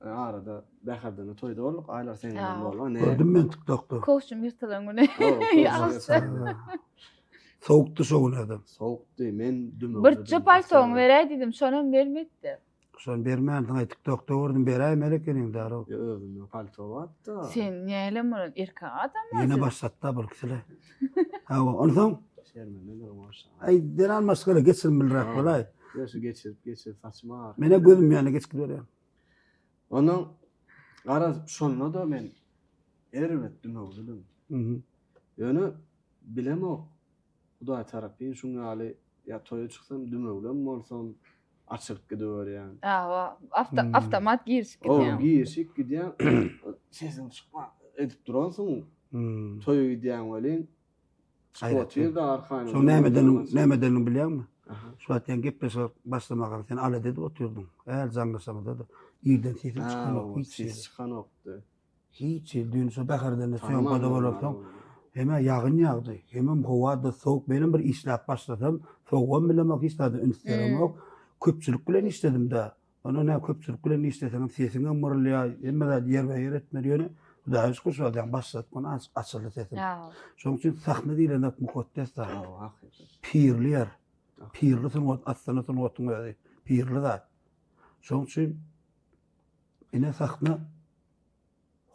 arada Bäherdende toýda bolduk. Aýlar seň bilen boldy. Ne?
Gördüm men TikTokda.
Kowşum ýyrtylan güni.
Sowukdy şo günlerde.
Sowukdy. Men dümewledim.
Birje paltoňy beräý diýdim, şonam bermedi.
Şony bermänsiň aý TikTokda gördüm beräýmeli ekeniň darow.
Ýa özümde palto bardy.
Sen näle muny erkek adam
Ýene başlatda bul kişiler. Hawa, onsoň
Şermende durum aşağı.
Aý zenan maşgala geçirimliräk bolaý.
Ýa şu geçirip geçirip saçym agar.
Mene gözüm ýaly geçip berýär.
Ondan garaz şonda-da men erbet dümewlidim.
Mhm.
Ýöne bilemok Hudaý tarapyn şuň ýaly ýa toýa çyksam dümewlem bolsam açylyp gidiberýän.
Hawa, awto awtomat girişip gidýäň.
Hawa, girişip gidýäň. Sesiň çykman edip duransyň.
Hmm.
Toýa gidýäň welin çykyp otyr-da arkaýyn.
Şoň nämeden nämedenini bilýäňmi? Şu wagt ýaňy gepleşige başlamaka sen alada edip otyrdyň. Äl jaňlaşamyzda-da irden sesiň çykanok
hiç. Ses çykanokdy.
Hiç hili düýn şo Bäherdende sýomkada bolansoň hem-ä ýagyn ýagdy, hemem howa-da sowuk. Menem bir işläp başlasam, sowugam bilemok, hiç zada üns beremok. Köpçülik bilen işledim-dä. Onda nä köpçülik bilen işleseňem sesiňem myrylýar, hemme zady ýerbe-ýer etmeli. Ýöne Hudaýa şükür şo wagt ýaňy başladyk, ony azajyk açyldy sesim. Şonuň üçin sahna diýlen zat mukaddes zat. Pirli ýer. Pirli sungat, aslynda sungatyň özi pirli zat. Şonuň üçin ine sahna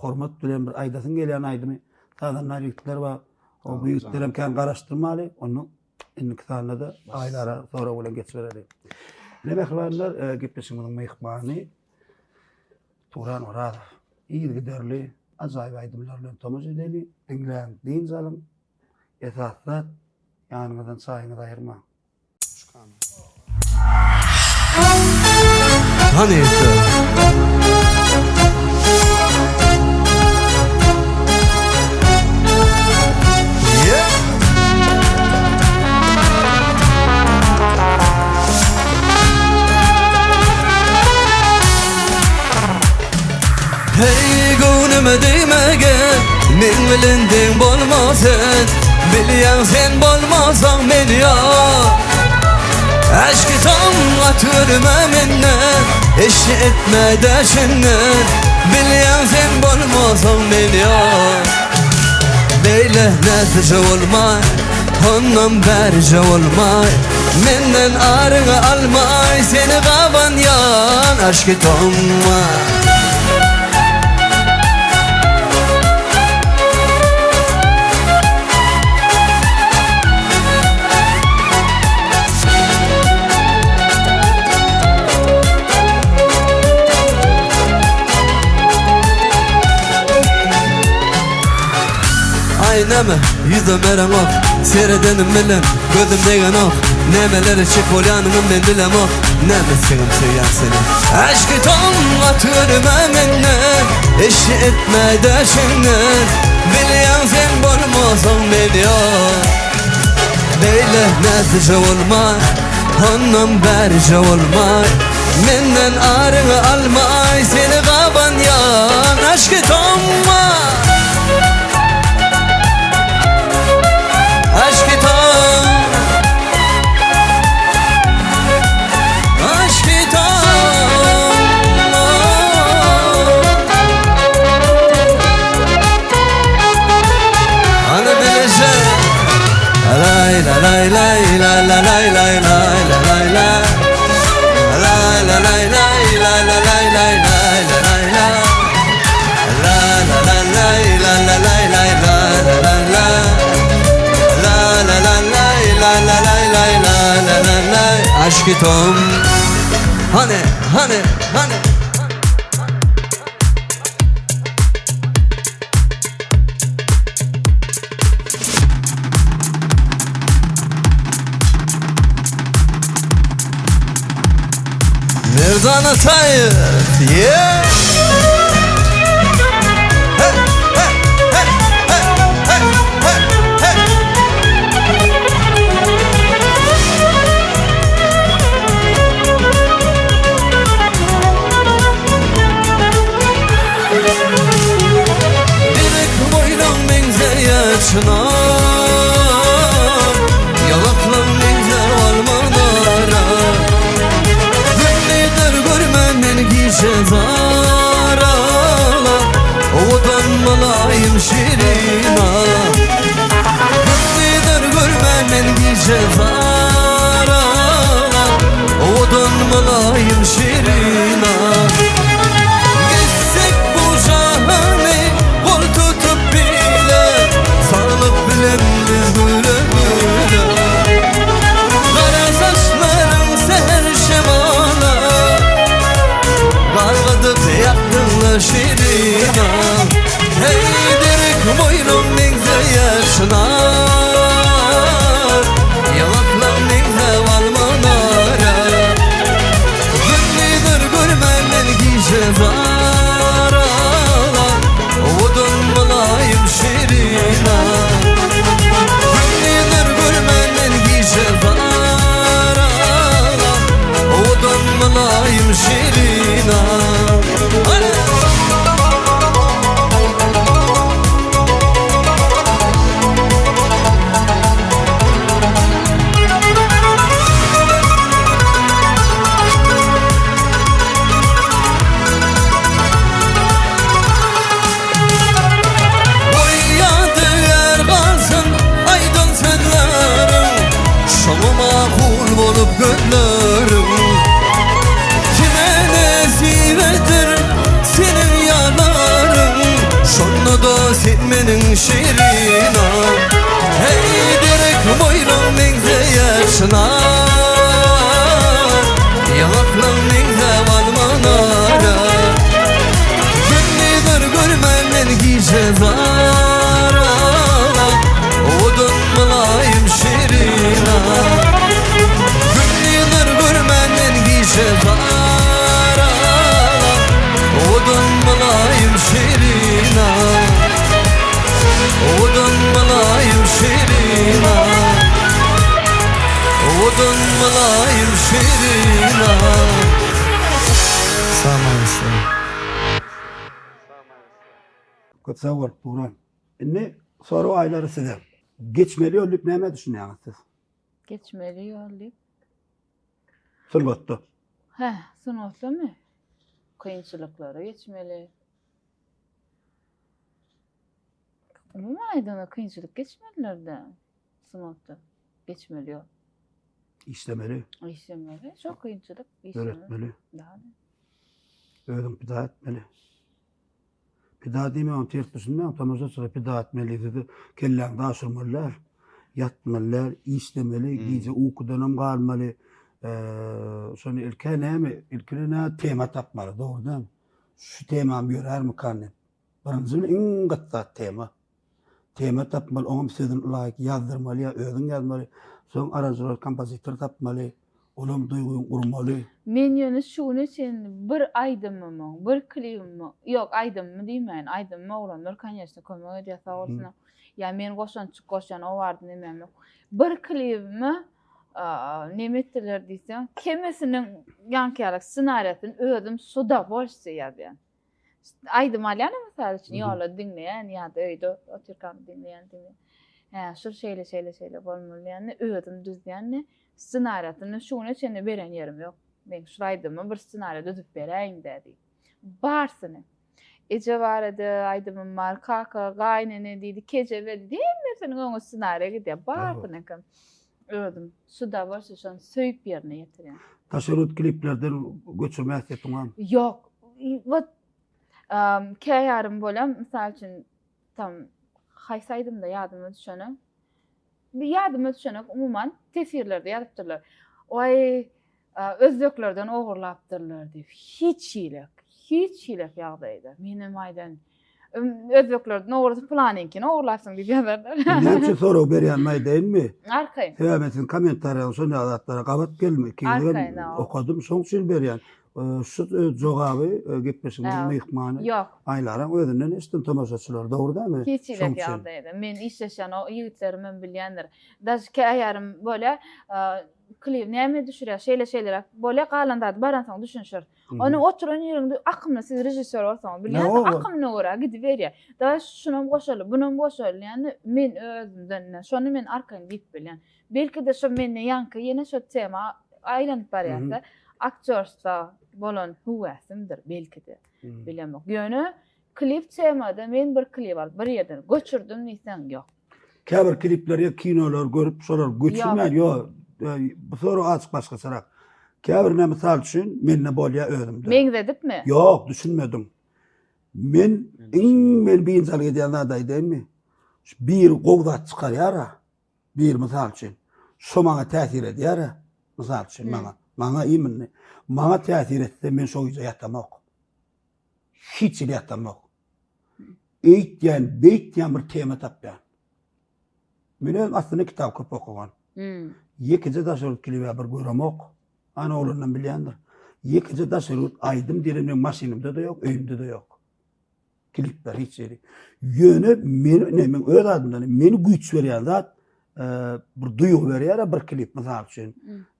Hormat bilen bir aýdasyň gelýän aýdymy sazandar ýigitler bar. O bu ýigitlerem kän garaşdyrmaly. Onda indiki sanda-da Aýlara sorag bilen geçibereli. Ine mähribanlar, e, gepleşigimiziň myhmany Turan Orazow. Yzygiderli ajaýyp aýdymlar bilen tomaşa edeli. Diňläň, dynç alyň. Esasy zat ýanyňyzdan çaýyňyzy aýyrmaň.
Hany Hey göwnüme degme gel Men bilen deň bolma sen Bilýäň sen bolmasaň men ýok Aşky tamga törme menden Eşi etme däşinden Bilýäň sen bolmasaň men ýok Beýle näsije bolmaý Hondan bärije bolmaý Menden aryňy almaý Seni gabanýan aşky tamga näme ýüzem bereňok Seredenim bilen gözüm degenok Nämeler etjek bolýanyňy men bilemok Näme etseňem söýýän seni Aşky tom gaty görme menden Eşi etme däşiňden Bilýäň sen bolmasaň men ýok Beýle näzije bolma Hondan bärije bolma Menden aryňy almaý Seni gabanýan aşky tomma Aşky tom Aşky tomma Hany bileje Lay la lay lay la la lay lay lay la lay la Lay la lay lay la la lay lay lay la lay la La la la lay la la lay lay la la la la La la la lay la la lay lay la la la lay Aşkı tom Hany hany hany Merdan Ataýew, yeah! Hey, hey, hey, hey, hey, hey, hey. Derek boýlaň meňzeýär çynar, Ýalaklaň meňzär alma-nara. Gündidir görme men gije zar ala, Owadan mylaýym şirin ala. Gündidir görme men gije zar ala, Owadan mylaýym şirin ala. Gezsek bu jahany gol tutup bile, Saglyk bilen biz güle-güle. Gara saçlaryň säher şemala, Galgadyp ýakdyň-la şirin-a. Heý, derek boýnuň meňzeýär çynar, Ýaňaklaň meňzäp alma nara. Gündidir görme men gije zar ala, Owadan mylaýym şirin-a. Gündidir görme men gije zar ala, Owadan mylaýym şirin-a. Hany! Goý ýadygär galsyn aýdan sözleriň, Şoňa makul bolup gözleriň. Kime nesibedir seniň ýalaryň, Şonda-da sen meniň şirinim. Heý, derek boýlaň meňzeýär çynar, Ýaňaklaň meňzäp alma nara. Gündidir görme men gije zar ala, Owadan mylaýym şirin-a. Gündidir görme men gije zar ala, Owadan mylaýym şirin-a. Owadan mylaýym şirin-a. Owadan mylaýym şirin-a. Salam.
Köp sag bol, Turan. Indi sorag aýlary size. Geçmeli ýol diýip nämä düşünýäňiz siz?
Geçmeli ýol diýip.
Sungatda.
Hä, sungatdamy? Kynçylyklary geçmeli. Umuman aýdanda kynçylyk geçmeliler-dä sungatda. Geçmeli ýol.
Işlemeli.
Işlemeli. Şo kynçylyk. işlemeli.
Döretmeli.
Daha ne?
Özüň pida etmeli. Pida diýmek ony ters düşünmäň, tomaşaçylara pida etmeli diýse-de kelläňi daşyrmaly däl. Ýatmaly däl, işlemeli, gije ukudanam galmaly. Şony ilk-ä näme, ilkine nä tema tapmaly, dogry dälmi? Şu temam ýörärmikan diýip. Birinji iň gyt zat tema. Tema tapmaly, oňam sözüni laýyk ýazdyrmaly ýa özüň ýazmaly. Soň aranžiror, kompozitor tapmaly. Olam duýgyňy urmaly.
Men ýöne şu güne çenli bir aýdymymyň, bir klibimiň, ýok aýdymymy diýmäýin, aýdymyma oglanlar koneçno kömek edýär sag bolsunlar. Ýa men goşantjyk goşýan o barada nemem ýok. Bir klibime neme etdiler diýseň, hemmesiniň ýaňky ýaly ssenariýasyny özüm s udowolstwiýe ýazýan. Aýdym alýan mysal üçin ýolda diňleýän ýa-da öýde otyrkam diňleýän diňleýän. Hä, şu şeýle şeýle şeýle bolmaly diýende özüm düzýän ssenariýasyny şu güne çenli beren ýerim ýok. Men şu aýdymy bir ssenariýa düzüp beräýiň-dä diýip. Barsyny. Eje barada aýdymym bar, kaka, gaýynene diýdi, kejebe diýdi, hemmesiniň öňi ssenariýa gidýär. Barsynyňkam özüm s udowolstwiýe şony söýüp ýerine ýetirýän.
Daşary ýurt kliplerden göçürme häsiýetiň barmy?
Ýok. Wot käýarym bolýar, mysal üçin, tam haýsy aýdymda ýadyma düşenok. Bir ýadyma düşenok, umuman teswirlerde ýazypdyrlar. Waý, özbeklerden ogurlapdyrlar diýip. Hiç hili, hiç hili ýagdaýda. Menem aýdan, özbeklerden ogurlasa pylanyňkyny ogurlapsyň diýip ýazarlar.
Näme üçin sorag berýänimi aýdaýynmy?
Arkaýyn.
Sebäbi men siziň kommentariýaňyz şonda zatlara gabat gelme. Ikiňizem okadym, şoň üçin berýän. Şu jogaby gepleşigimiziň myhmany
Ýok.
Aýlaraň özünden eşitdim tomaşaçylar. Dogry dälmi?
Hiç hili ýagdaýda. Men işleşen o ýigitlerimem bilýändir. Daže käýarym bolýar, klip näme düşürýär, şeýle şeýleräk bolýar, galan zady baransoň düşünişeris. Ony oturan ýeriňde akymly siz režissýor bolsaňyz bilýäňiz, akymyna görä gidiberýär. Daže şunam goşaly, bunam goşaly diýende men özümden şony men arkaýyn diýip bilýän. Belki-de şo mende ýaňky ýene şo tema aýlanyp barýarsa, aktýorstwa bolan höwäsimdir belki-de. Bilemok. Ýöne klip temada men bir klip alyp bir ýerden göçürdim diýseň ýok.
Käbir klipleri ýa kinolary görüp şolary göçürmän ýok. Bu sorag azajyk başgaçarak. Käbirine mysal üçin mende bolýar özümde.
Meňzedipmi?
Ýok, düşünmediň. Men iň meni biynjalyk edýän zady aýdaýynmy? Şu biri gowy zat çykarýar-a. Bir mysal üçin, şo maňa täsir edýär-ä, mysal üçin maňa, maňa imенно, maňa täsir etse men şo gije ýatamok. Hiç hili ýatamok. Eýtýän, beýtýän bir tema tapýan. Men özüm aslynda kitap köp okagan. Ýekeje daşary ýurt klibi bir göremok. Ana oglandan bilýändir. Ýekeje daşary ýurt aýdym diýlen meň maşynymda-da ýok, öýümde-de ýok. Klipler hiç ýeri. Ýöne men ne men öz adymdan meni güýç berýän zat e, bir duýgy berýär bir klip mysal üçin.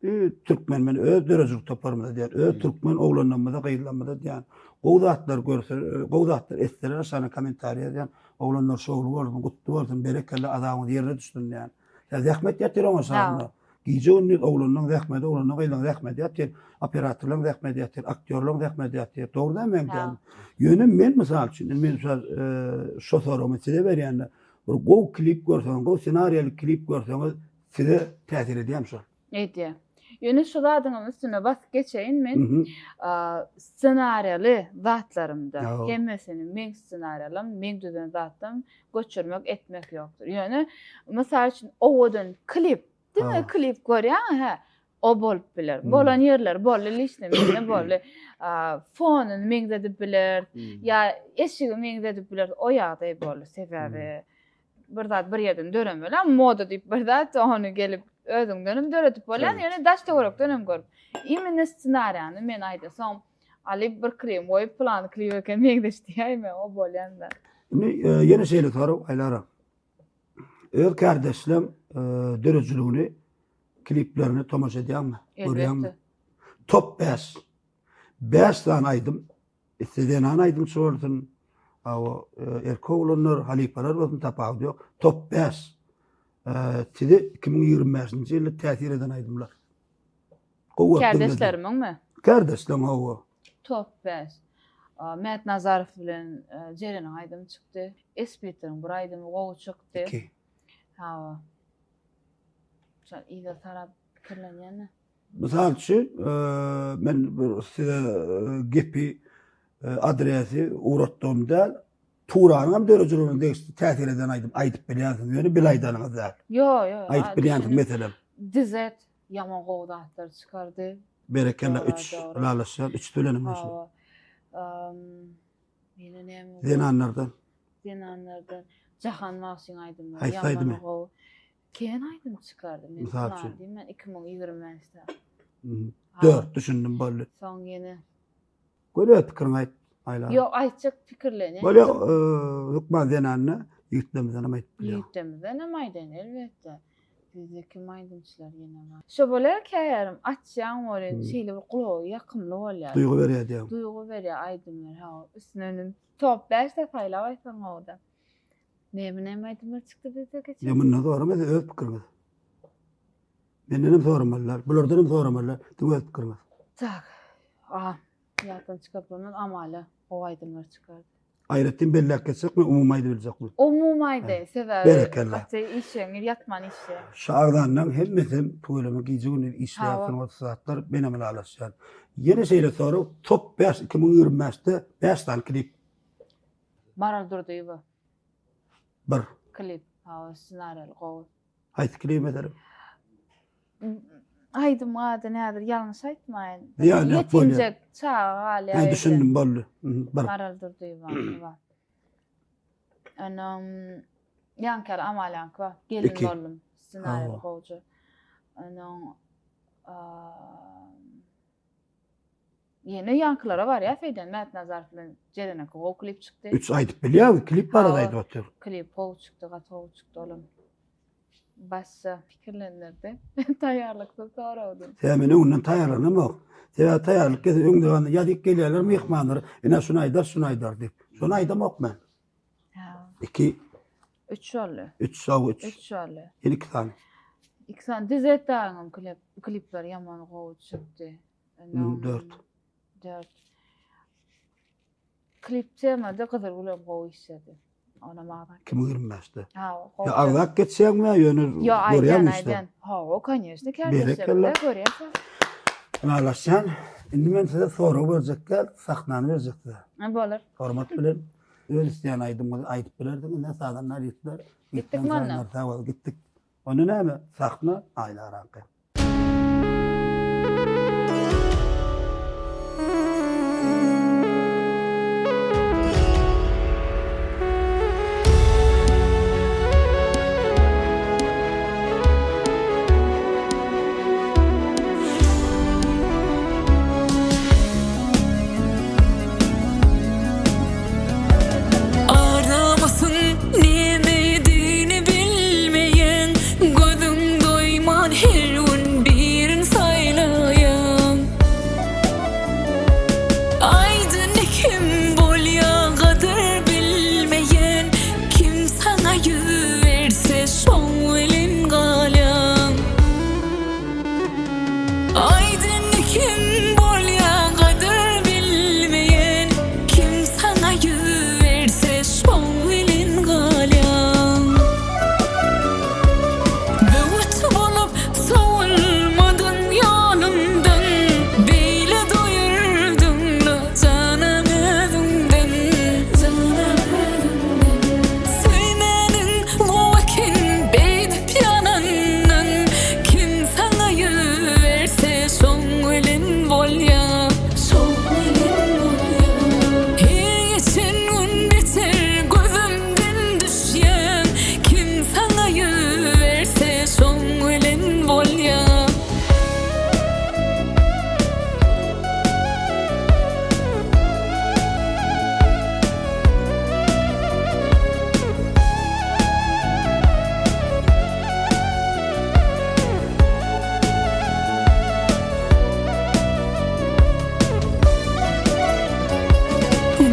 E, türkmen men öz döredijilik toparymyza diýen, öz türkmen oglanlarymyza, gyzlarymyza diýen gowy zatlar görse, e, gowy zatlar etseler aşagyna kommentariýa ýazýan. Oglanlar şowly bolsun, gutly bolsun, berekella azabyňyz ýerine düşsün diýen. Ýa zähmet ýatyr oňa şagynda. Gije-gündiz oglanlaň zähmeti, oglanlaň gyzlaň zähmeti ýatyr, operatorlaň zähmeti ýatyr, aktýorlaň zähmeti ýatyr. Dogry däl meň diýýänim. Ýöne men mysal üçin, indi men şu şo soragymy size berýän-de, bir gowy klip görseňiz, gowy ssenariýaly klip görseňiz, size täsir edýärmi şol?
Edýär. Ýöne şu zadyňam üstüne basyp geçeýin men. Ssenariýaly zatlarymda hemmesini meň ssenariýalarym, meň düzen zatlarym göçürmek etmek ýokdur. Ýöne mysal üçin owadan klip, diňe klip görýäň hä, o bolup biler. Bolan ýerleri boldy, liçni mende boldy. Fonuny meňzedip biler, ýa eşigi meňzedip biler. O ýagdaý boldy. Sebäbi bir zat bir ýerden döremeli, moda diýip bir zat, ony gelip özüňdenem döredip bolýar, ýöne daş töwerekdenem görüp. Imенно ssenariýany men aýdasoň, Alyp bir krem goýup pylany klip eken meňzeş diýäýme o bolýan zat.
Indi ýene şeýle sorag Aýlara. Öz kärdeşleň döredijiligini kliplerine tomaşa edýäňmi? Görýäňmi? Top 5. 5 sany aýdym. Isle zenan aýdymçy bolsun, o erkek oglanlar, halypalar bolsun tapawudy ýok. Top 5. Size 2025-nji ýylda täsir eden aýdymlar.
Gowy Kärdeşlerimiňmi?
Kärdeşleň hawa.
Top 5. Mät Nazarow bilen Jereniň aýdymy çykdy. Esbiteriň bir aýdymy gowy çykdy. 2. Hawa. Şol yza tarap pikirlenýän.
Mysal üçin, men bir size gepi adresi ugratdygym däl. Turanyň hem döredijiligine degişli täsir eden aýdym aýdyp bilýänsiň, ýöne bil aýdanyňyz däl.
Ýo, ýo.
Aýdyp bilýänsiň meselem.
Dizet Ýaman gowy zatlar çykardy.
Berekella 3 ylalaşýan 3 bilenim men şu.
Ýene näme?
Zenanlardan.
Zenanlardan. Jahan bagşyň aýdymlary
Haýsy aýdymy?
ýaman gowy. Kän aýdym çykardy. Men
Mysal üçin?
diýmen 2025-de.
Mhm. Dört düşündim boldy.
Soň ýene.
Göni öz pikiriňi aýt. Aýla.
Ýok, aýtjak pikirlerini.
Bolýa, e, hökman zenanyna ýigitlerimizden hem aýdyp bilýär.
Ýigitlerimizden hem aýdaýyn, elbetde. Bizde kim aýdymçylar ýene bar. Şo bolýar käýarym açýaň welin
Hmm.
şeýle bir gulaga ýakymly bolýar.
Duýgy berýär diýýäň.
Duýgy berýär aýdymlar. Ha, üstünden top 5-de saýlap aýtsaň gowy-da. Näme näme aýdymlar çykdy bizde geçen?
Ýa mundan sorama öz pikiriňiz. Menden hem soramalylar, bulardan hem soramalylar. Diňe öz pikiriňiz.
Tak. Aha, ýatdan çykaryp bolmaz Amala gowy aýdymlar çykardy.
Aýratyn belläp geçjekmi, umumy aýdybiljekmi?
Umumy aýdaýyn, sebäbi
Berekella.
gaty işjeňiz, ýatman işleýär.
Şu agzanlaň hemmesem tüweleme gije-gündiz işleýär
Hawa.
sungat ussatlar, menem ylalaşýan. Ýene şeýle sorag, top 5 2025-de 5 sany klip.
Maral Durdyýewa.
Bir.
Klip, hawa, ssenariýaly gowy.
Haýsy klip meselem?
Aýdym ady nädir ýalňyş aýtmaýyn.
Ýa, ýok, bolýar.
Ýetimjek çaga galýar.
Hä, düşündim, boldy. Bir.
Maral Durdyýewanyňky bar. Onam ýaňky ýaly Amalýaňky bar. Gelin
Iki.
boldum. Ssenariýaly
Hawa.
gowja. Onuň Ýene ýaňkylara barýas öýden Mätnazarow bilen Jereniňki gowy klip çykdy.
Üç aýdyp bilýäňmi? Klip barada
Hawa.
aýdyp otyr.
Klip gowy çykdy, gaty gowy çykdy olam. Başga pikirlendirdi. Taýýarlyksyz soragdym.
Sebäbi men öňünden taýýarlanamok. Sebäbi taýýarlyk gelse öňde ýazyp gelýärler myhmanlar. Ine şuny aýdar, şuny aýdar diýip. Şony aýdamok men.
Ha.
Iki.
Üç boldy.
Üç sag üç.
Üç boldy.
Ýene iki sany.
Iki sany. Düzet dagyňam klip, klipleri ýaman gowy çykdy.
Dört.
Dört. Klip temada Gyzylgül hem gowy işledi. Onam agzak.
2025-de.
Ha, gowy.
Ýa agzak geçýäňmi ýa ýöne
Ýo, aýdýan,
görýäňmi işte?
aýdýan. Hawa, konýeçne,
Berekella.
kärdeşlerim-de görýäs.
Ylalaşýan. Indi men size sorag berjek däl, sahnany berjek size.
Ha, bolar.
Hormat bilen öz isleýän aýdymyňyzy aýdyp bilersiňiz. Ine sazanlar, ýigitler.
Gitdikmi onda?
Sag bol, gitdik. Onda näme? Sahna Aýlaraňky.
Ar-namysyň nemedigini bilmeýän, Gözüň doýman her gün birin saýlaýaň. Aýdyn kim bolýa gadyr bilmeýän, Kim saňa ýüz berse şoň bilen galýaň. Aýdyn kim bolýa gadyr bilmeýän, Kim saňa ýüz berse şoň bilen galýaň. Böwet bolup sowulmadyň ýolumdan, Beýle doýurdyň-la janam özüňden, Janam özüňden. Söýmäniň gowy eken beýdip ýanandan, Kim saňa ýüz berse şoň bilen bolýa, Şoň bilen bolýa. Her geçen gün beter gözümden düşýäň, Kim saňa ýüz berse şoň bilen bolýa.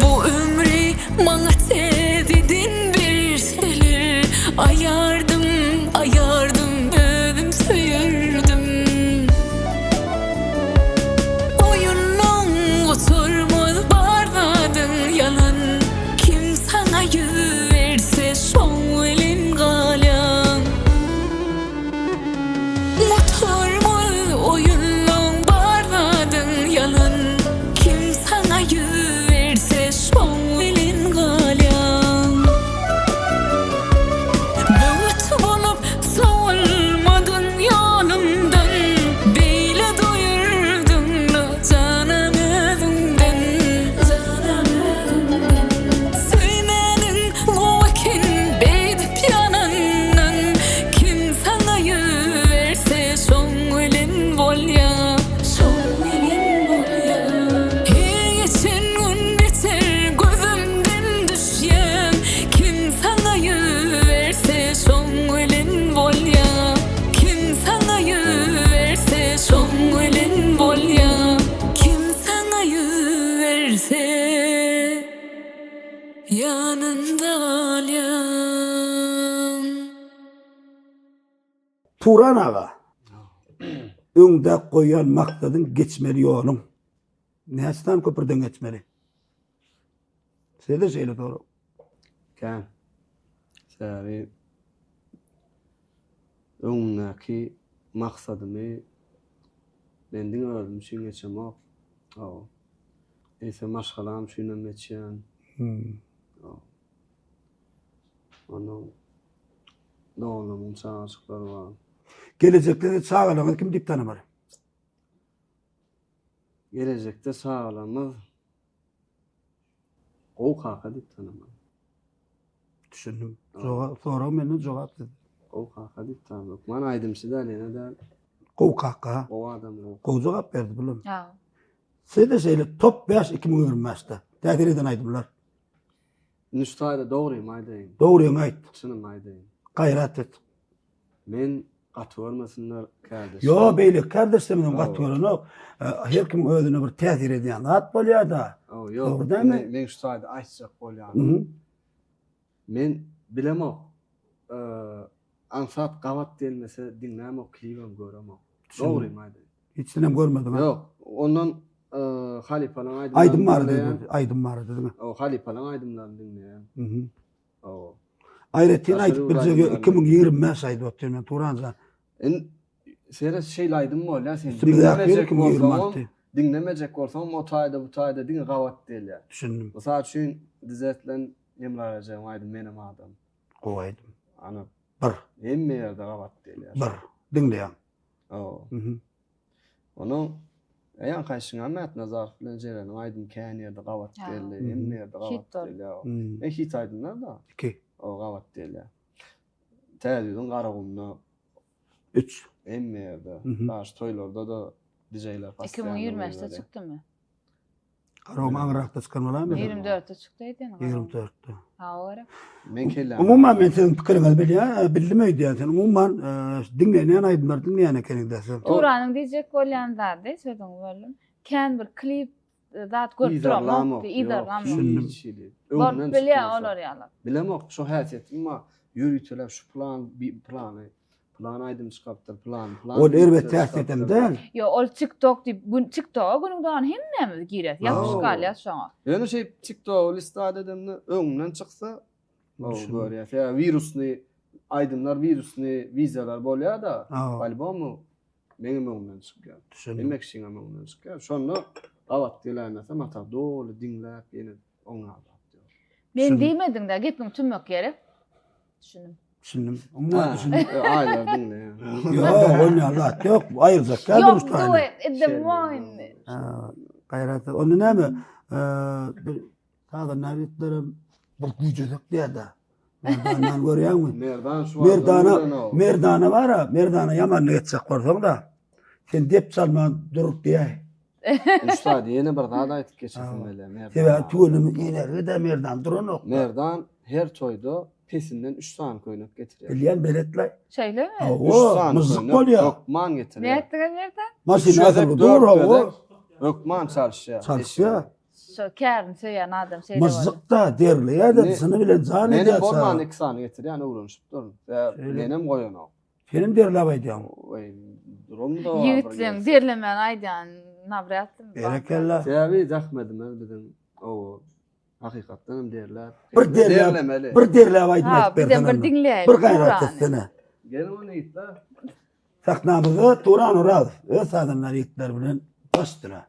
Bu ömri maňa täzeden berseler, Aýardym, aýardym, özüm söýerdim. Oýunlaň gutarmaz bar zadyň ýalan, Kim saňa ýüz berse şoň bilen galýaň. Gutarmaz oýunlaň bar zadyň ýalan, Kim saňa ýüz berse şoň bilen galýaň. Böwet bolup sowulmadyň ýolumdan, Beýle doýurdyň-la janam özüňden, Janam özüňden. Söýmäniň gowy eken beýle.
Turan aga, öňde goýan maksadyň geçmeli ýoluň. Näçe sany köprüden geçmeli? Size-de şeýle sorag.
Kän. Sebäbi öňümdäki maksadymy men diňe özüm üçin geçemok. Hawa. Eýsem maşgalam üçinem geçýän. Hawa. Onuň doganlarymyň çagajyklary bar.
Gelejekde siz çagalaryňyzy kim diýip tanamar?
Gelejekde çagalarymyz gowy kaka diýip tanamaly.
Düşündim. Jogap, sorag menden jogap sizden.
Gowy kaka diýip tanamaly. Hökman aýdymçy däl, ýene däl.
Gowy kaka.
Gowy adam, gowy.
Gowy jogap berdi bulam.
Ha.
Size-de şeýle top 5 2025-de täsir eden aýdymlar.
Indi şu taýda dogrymy aýdaýyn.
Dogryňy aýt.
Çynymy aýdaýyn.
Gaýrat et.
Men gaty görmesinler kärdeşler.
Ýo, beýleki kärdeşlerimizem gaty görenok. Her kimiň özüne bir täsir edýän zat bolýar-da.
Ýok,
Dogry dälmi?
Men şu taýda aýtjak bolýanym. Men bilemok. Aňsat gabat gelmese diňlämok, klibem göremok. Dogrymy aýdaýyn.
Hiç senem görmediň ha?
Ýok. Ondan halypalaň aýdymlaryny
Aýdym barada aýdym barada diňe.
O halypalaň aýdymlaryny diňleýän.
Mhm.
O.
Aýratyn aýdyp biljek 2025 aýdyp otyryn men Turan jan.
In seret şeýle aýdym bolýar sen diňlemejek bolsaň, diňlemejek bolsaň o taýda bu taýda diňe gabat gelýär.
Düşündim.
Mysal üçin Dizet bilen Hemra Rejebiň aýdymy Menem adam.
Gowy aýdym.
Ana.
Bir.
Hemme ýerde gabat gelýär.
Bir. Diňleýän.
Hawa. Onuň Eýan Kaýşyňa Mätnazarow bilen Jereniň aýdymy kän ýerde gabat geldi. Hemme ýerde gabat gelýär. E hit aýdymlar-da.
2.
O gabat gelýär. Täze ýylyň Garagumda
3.
Hemme ýerde. Daş toýlarda-da DJ-ler
2025-de çykdymy?
Garagum aňyrakda çykan bolarmy?
24-de çykdy öýdýän.
24-de.
Hawa gerek.
Men kelläm.
Umuman men siziň pikiriňizi bilýän, bildim öýdýän. Sen umuman diňlenýän aýdymlary diňleýän ekeniňdä siz.
Turanyň diýjek bolýan zady, sözüňi böldüm. Kän bir klip zat görüp duramok, yzarlamok. Görüp bilýän olar ýaly.
Bilemok, şo häsiýetim bar. Ýöriteläp şu plan, plany Pylan aýdym çykarypdyr, pylan, pylan.
Ol erbet täsiýetem däl.
Ýok, ol TikTok diýip, gün TikToka günüň dowamynda hemmämiz girýäs, ýapyşyp galýas şoňa.
Ýöne şeýdip TikToky listat edemde öňünden çyksa, görýäs. Ýa wirusny aýdymlar, wirusny wideolar bolýar-da, po-lýubomu meňem öňümden çykýar. Hemme kişiňem öňünden çykýar. Şonda gabat geläýmese, mata doly diňläp ýene oňa zat ýok.
Men diýmediň-dä, gepiň tümmek ýeri. Düşündim.
Düşündim. Umuman düşündim.
Aýlar diňleýän.
Ýok, onýan zat ýok. Aýyrjak ýa
durmuş taýyny. Ýok, edem indi.
Gaýrat. Onda näme? Bir sazanda ýigitlerem bir güýjesek diýýär-de. Merdandan görýäňmi?
Merdan şu
Merdana, Merdana bar-a, Merdana ýamanlyk etjek bolsaň-da, sen dep çalman durup diýäý.
Ussat ýene bir zat aýtyp geçesim gelýär Merdan.
Sebäbi tüweleme energiýada Merdan duranok.
Merdan her toýda pesinden 3 sany köýnek getirýär.
Bilýän beletlaý.
Şeýlemi?
Üç sany köýnek bolýar.
Hökman getirýär.
Nätdiňiz Merdan?
Maşyn asylgy dur hawa.
Hökman çalyşýar.
Çalyşýar.
Şo kärini söýýän adam şeýle bolýar.
Myžžyk-da, derleýär-de, jyny bilen jan edýär.
Menem bolman 2 sany getirýän öwrenişip durun. Menem goýanok.
Senem derläp aýdýaň.
Weý, duramda.
Ýigitleň derlemän aýdýan nawrýat.
Berekella.
Sebäbi zähmedimiz biziň owo hakykatdan hem derläp.
Bir derläp, bir derläp aýdym aýdyp
bersene. Ha, bizem bir diňleýeli.
Bir gaýrat etsene.
Geliň onda ýigitler.
Sahnamyzda Turan Orazow öz sazandar ýigitleri bilen baş üstüne.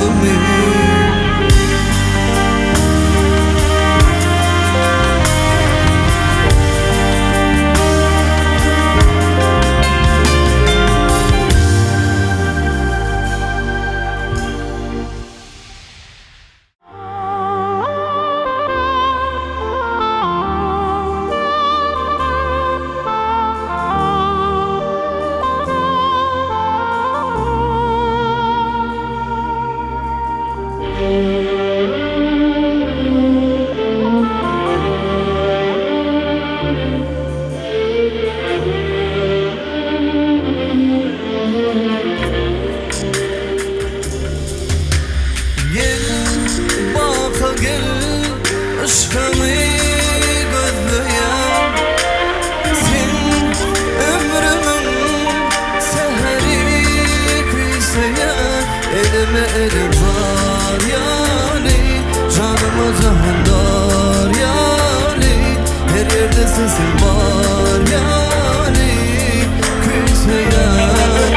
özümi. Gel, baka gel, yşkyňy gözleýän. Sen ömrümiň säheri küýseýän. Elime elim bar ýaly, janyma jahondar ýaly. Her ýerde sesiň bar ýaly küýseýän.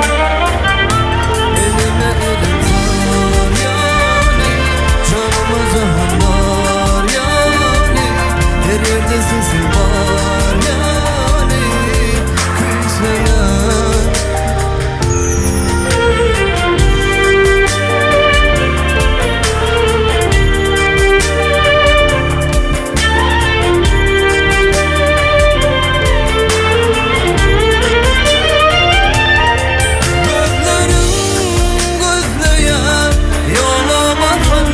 Elime elim zar ýaly, janyma jahandar ýaly, Her ýerde sesiň bar ýaly küýseýän. Gözleriň gözleýär ýola bakan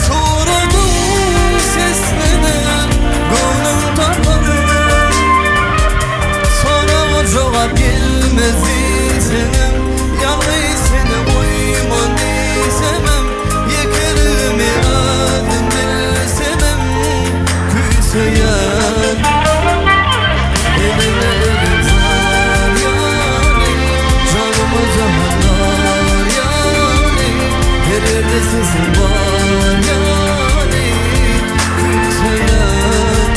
Suratyň seslenip göwnüm tapan Soraga jogap gelmez diýseňem Ýalňyz seni goýman diýsemem Ýekeligimi özüm bilsemem Küýseýän Elime elim zar ýaly Janyma jahandar ýaly Her ýerde sesiň bar ýaly Küýseýän.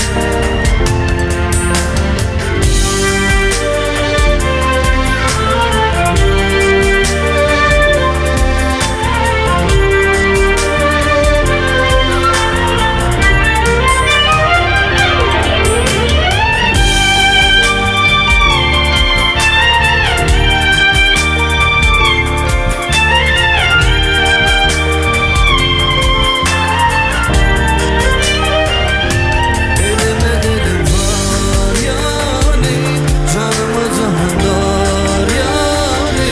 Elime elim bar ýaly, Janyma jahandar ýaly,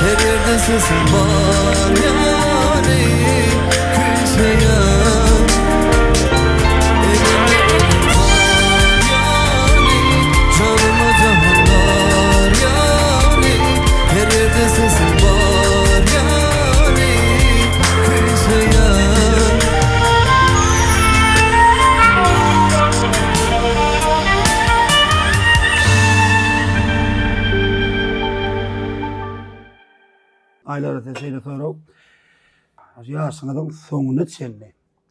Her ýerde sesiň bar ýaly, Küýseýän. Elime elim bar ýaly, Janyma jahandar ýaly, Her ýerde sesiň bar ýaly, Küýseýän.
Aýlara size şeýle sorag. Ýaşyňyzyň soňuna çenli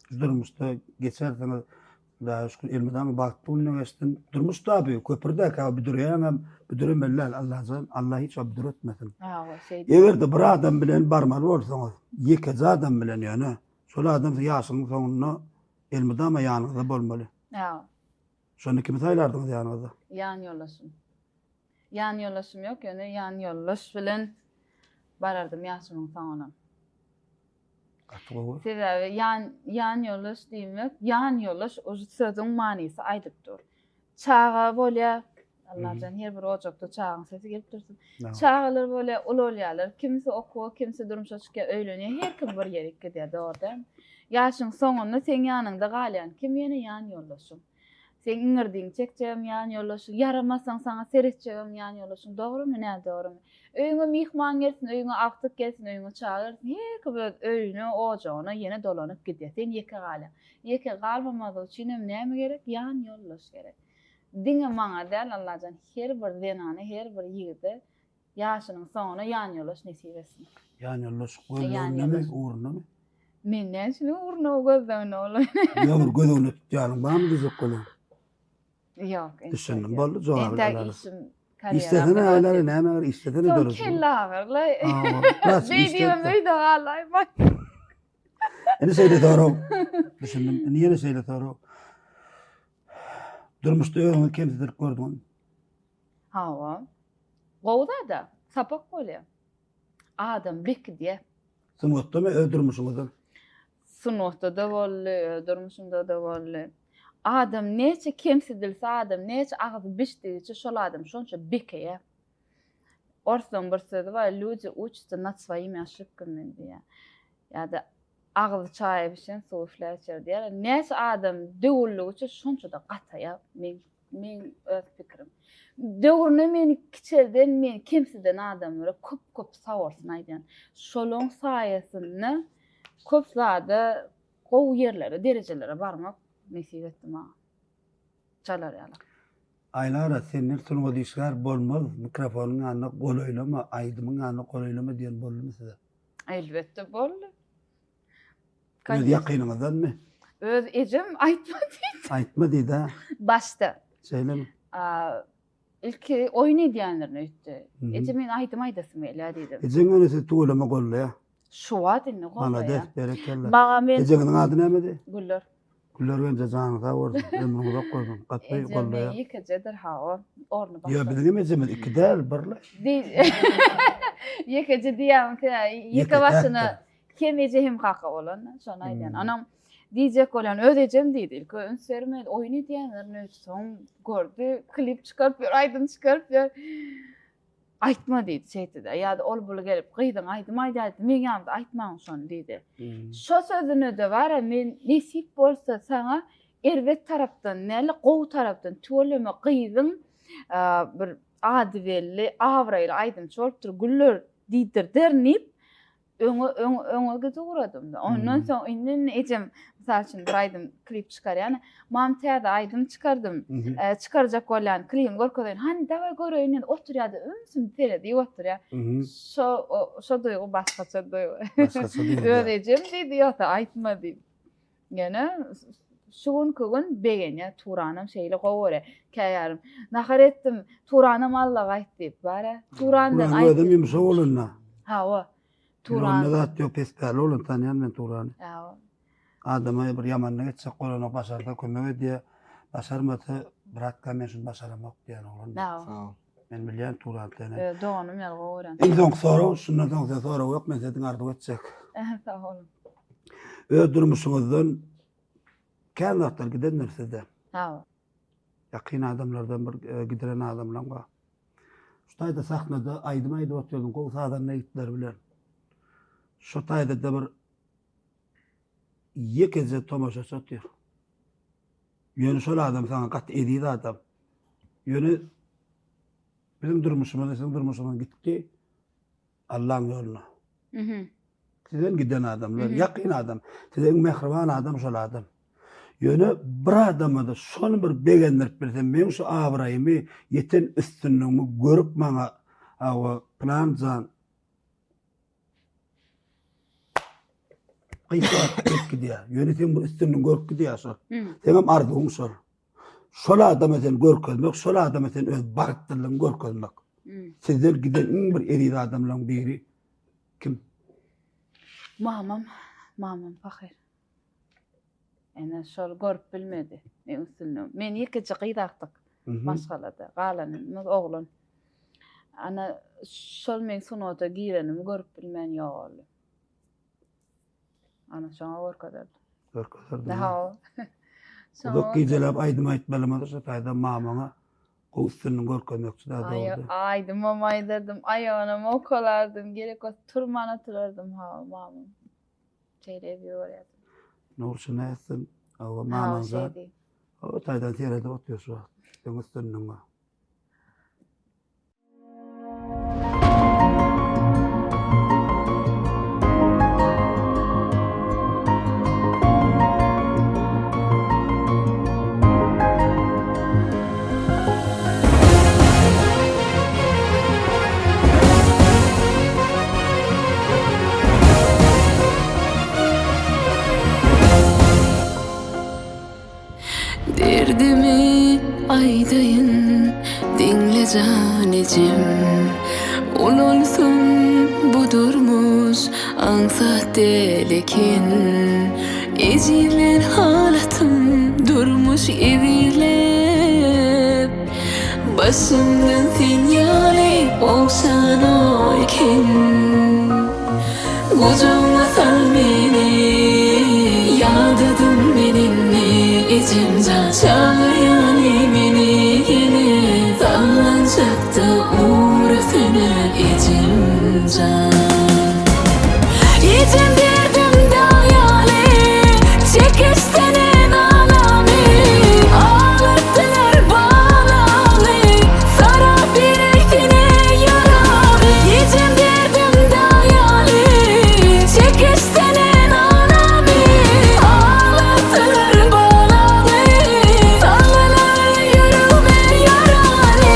şu durmuşda geçersiňiz. Hudaýa şükür elmydama bagtly günde geçsin. Durmuş da bu köpürdäki büdüreýäňem büdüremeli däl Allajan Allah hiç wagt büdüretmesin.
Hawa şeýdip.
Eger-de bir adam bilen barmaly bolsaňyz, ýekeje adam bilen ýöne şol adam siz ýaşyňyň soňunda elmydama ýanyňyzda bolmaly.
Hawa.
Şonda kimi saýlardyňyz ýanyňyzda?
Ýan ýoldaşym. Ýan ýoldaşym ýok, ýöne ýan ýoldaş bilen barardym ýaşymyň soňuna.
Gaty gowy.
Sebäbi ýan ýan ýoldaş diýmek, ýan ýoldaş uje sözüň manysy aýdyp dur. Çaga bolýar, Allajan her bir ojakda çagaň sesi gelip dursun. Çagalar bolýar, ulalýarlar. Kimsi okuwa, kimsi durmuşa çykýar, öýlenýär. Her kim bir ýerik gidýär, dogry dälmi? Ýaşyň soňunda seň ýanyňda galýan kim ýene ýan ýoldaşyň. Seň iňirdiňi çekjegem ýan ýoldaşyň, ýaramasaň saňa seretjegem ýan ýoldaşyň. Dogrymy, nädogrymy? Öýüňe myhman gelsin, öýüňe agtyk gelsin, öýüňe çaga gelsin, her kim öz öýüne, ojagyna ýene dolanyp gidýär. Sen ýeke galýaň. Ýeke galmamazlyk üçinem näme gerek? Ýan ýoldaş gerek. Diňe maňa däl, Allajan her bir zenana, her bir ýigide ýaşynyň soňuna ýanýoldaş nesip etsin.
Ýanýoldaş gözlegindemi, ugrundamy?
Men näme üçin ugrunda gözleginde bolaýyn?
Ýa bir göz öňünde tutýanyň barmy diýjek bolýan?
Ýok.
Düşündim, boldy, jogabyny
Entäk
alarys.
işim. Karýeram
Işlesene Aýlara näme bir işlesene
Soň
döredijilik.
kelle agyrlaý.
Biraz
Beýdibem öýde galaýma.
Indi şeýle sorag. Düşündim. Indi ýene şeýle sorag. Durmuşda özüňi kemsidilip gördüňmi?
Hawa. Gowy zada. Sapak bolýar. Adam bekidýär.
Sungatdamy öz durmuşyňyzda?
Sungatda-da boldy, öz durmuşymda-da boldy. Adam näçe kemsidilse, adam näçe agzy bişdigiçe şol adam şonça bekeýär. Orslaryň bir sözi bar, Люди учатся nad swoimi oşibkami diýýär. Ýa-da agzy çaýa bişen suw üfläp içer diýýär. Näçe adam döwüldigiçe şonça-da gataýar. Meň meň öz pikirim. Döwrüne meni kiçelden, meni kemsiden adamlara köp-köp sag bolsun aýdýan. Şolaň saýasynda köp zada gowy ýerlere, derejelere barmak nesip etdi maňa. Çalar ýaly.
Aýlara senden sungat işgär bolmaz mikrofonyň ýanyna golaýlama aýdymyň ýanyna golaýlama diýen boldumy size?
Elbetde boldy.
Öz ýakynyňyzdanmy?
Öz ejem aýtma diýdi.
Aýtma diýdi ha.
Başda.
Şeýlemi?
Ilki oýun edýänlerini öýtdi. Eje men aýdym aýdasym gelýär diýdim.
Ejeň ýöne sizi tüweleme goldaýar.
Şu wagt indi goldaýar.
Malades, berekella.
Maňa men
Ejeňiziň ady nämedi?
Güller.
Güller genje janyň sag bolsun, ömrüň uzak bolsun. Gaty goldaýar.
Ejem ýekejedir hawa. Orny başga.
Ýa biziň hem ejemiz iki däl, birle.
Ýekeje diýýän, ýeke başyna Hem eje hem kaka bolan, şony aýdýan. Anam diýjek bolýan öz ejem diýdi. Ilki üns bermedi, oýun edýänlerini soň gördi, klip çykaryp ýör, aýdym çykaryp ýör. Aýtma diýdi, şeýtdi-de. Ýa-da ol bul gelip, gyzyň aýdym aýdýar diýdi, meň ýanymda aýtmaň şony diýdi. Şo sözüne-de bar-a, men nesip bolsa saňa erbet tarapdan däl, gowy tarapdan tüweleme gyzyň bir ady belli, abraýly aýdymçy bolupdyr, Güller diýdirderin diýip, Öňe öňe öňe gidip ugradym. Ondan soň indi indi ejem mysal üçin bir aýdym klip çykarýan. Mam täze aýdym çykardym. E, çykarjak bolýan klibimi görkezeýin. Hany daway göreýin diýip oturýardy. Ünsüm seredip oturýar. Şo şo duýgy başgaça duýgy.
Başgaça duýgy.
Öz ejem diýdi ýogsa aýtma diýip. Ýöne şu günki gün begenýär. Turanam şeýle gowy görýär. Käýarym nahar etdim, Turanam Allaga aýt diýip, bar-a. Turandan
aýt. Özem ýumşak bolanda.
Hawa.
Turan. Ýüreginde zat ýok, pespäli bolan tanýan men Turany.
Hawa.
Adama bir ýamanlyk etjek bolanok, başarsa kömek edýär. Başarmasa, bratka men şuny başaramok diýen oglan.
Hawa.
Sag ol.
Men bilýän Turany seni.
Öz doganym ýaly gowy görýän.
Iň soňky sorag, şundan soň size sorag ýok, men size diňe arzuw etjek.
Sag boluň.
Öz durmuşyňyzdan kän zatlar gidendir sizde.
Hawa.
Ýakyn adamlardan bir e, gidiren adamlaň bar. Şu taýda sahnada aýdym aýdyp otyrdyň gowy sazanda ýigitler bilen. Şu taýda-da bir ýekeje tomaşaçy otyr. Ýöne şol adam saňa gaty eziz adam. Ýöne biziň durmuşymyz, siziň durmuşyňyz gitdi Allaň ýoluna.
Mhm.
Sizden giden adamlar, ýakyn adam, size iň mähriban adam şol adam. Ýöne bir adama-da şony bir begendirip bilsem, meň şu abraýymy, ýeten üstünligimi görüp maňa, hawa, pylan jan, gysga wagt gelip gidýär. Ýöne seň bir üstünligiňi görüp gidýär şol. Seňem arzuwyň şol. Şol adama sen görkezmek, şol adama sen öz bagtlylygyňy görkezmek. Sizden giden iň bir eziz adamlaryň biri kim?
Mamam, mamam pahyr. Ene şol görüp bilmedi meň üstünligimi. Men ýekeje gyz agtyk maşgalada, galanymyz oglan. Ana şol meň sungata girenimi görüp bilmän ýogaldy. Ana şoňa görkezerdim.
Görkezerdim.
Hawa.
Uzak gijeläp aýdym aýtmalymy şo taýda mamaňa gowy üstünligiňi görkezmekçi da dogry.
Aýdymam aýdardym, aýagynam owkalardym, gerek bolsa turman oturardym hawa mamam. Şeýle edip görýärdim.
Nurşy nätsin? Hawa mamaňja. O taýdan seredip otyr şu wagt. Seň üstünligiňe.
Derdimi aýdaýyn. Ejem Ulalsam bu durmuş aňsat däl eken Ejizlän halatym durmuş ezizläp Başymdan sen ýaly ogşanok eken Gujagyňa sal meni Ýadadym men indi ejemjan Çaga ýaly meni ýene Sallançakda ugrasana ejemjan Ejem derdim dag ýaly Çekişsene nalamy Aglatdylar balamy Sarap bereýsene ýaramy Ejem derdim dag ýaly Çekişsene nalamy Aglatdylar balamy Saldylar ýüregime ýarany.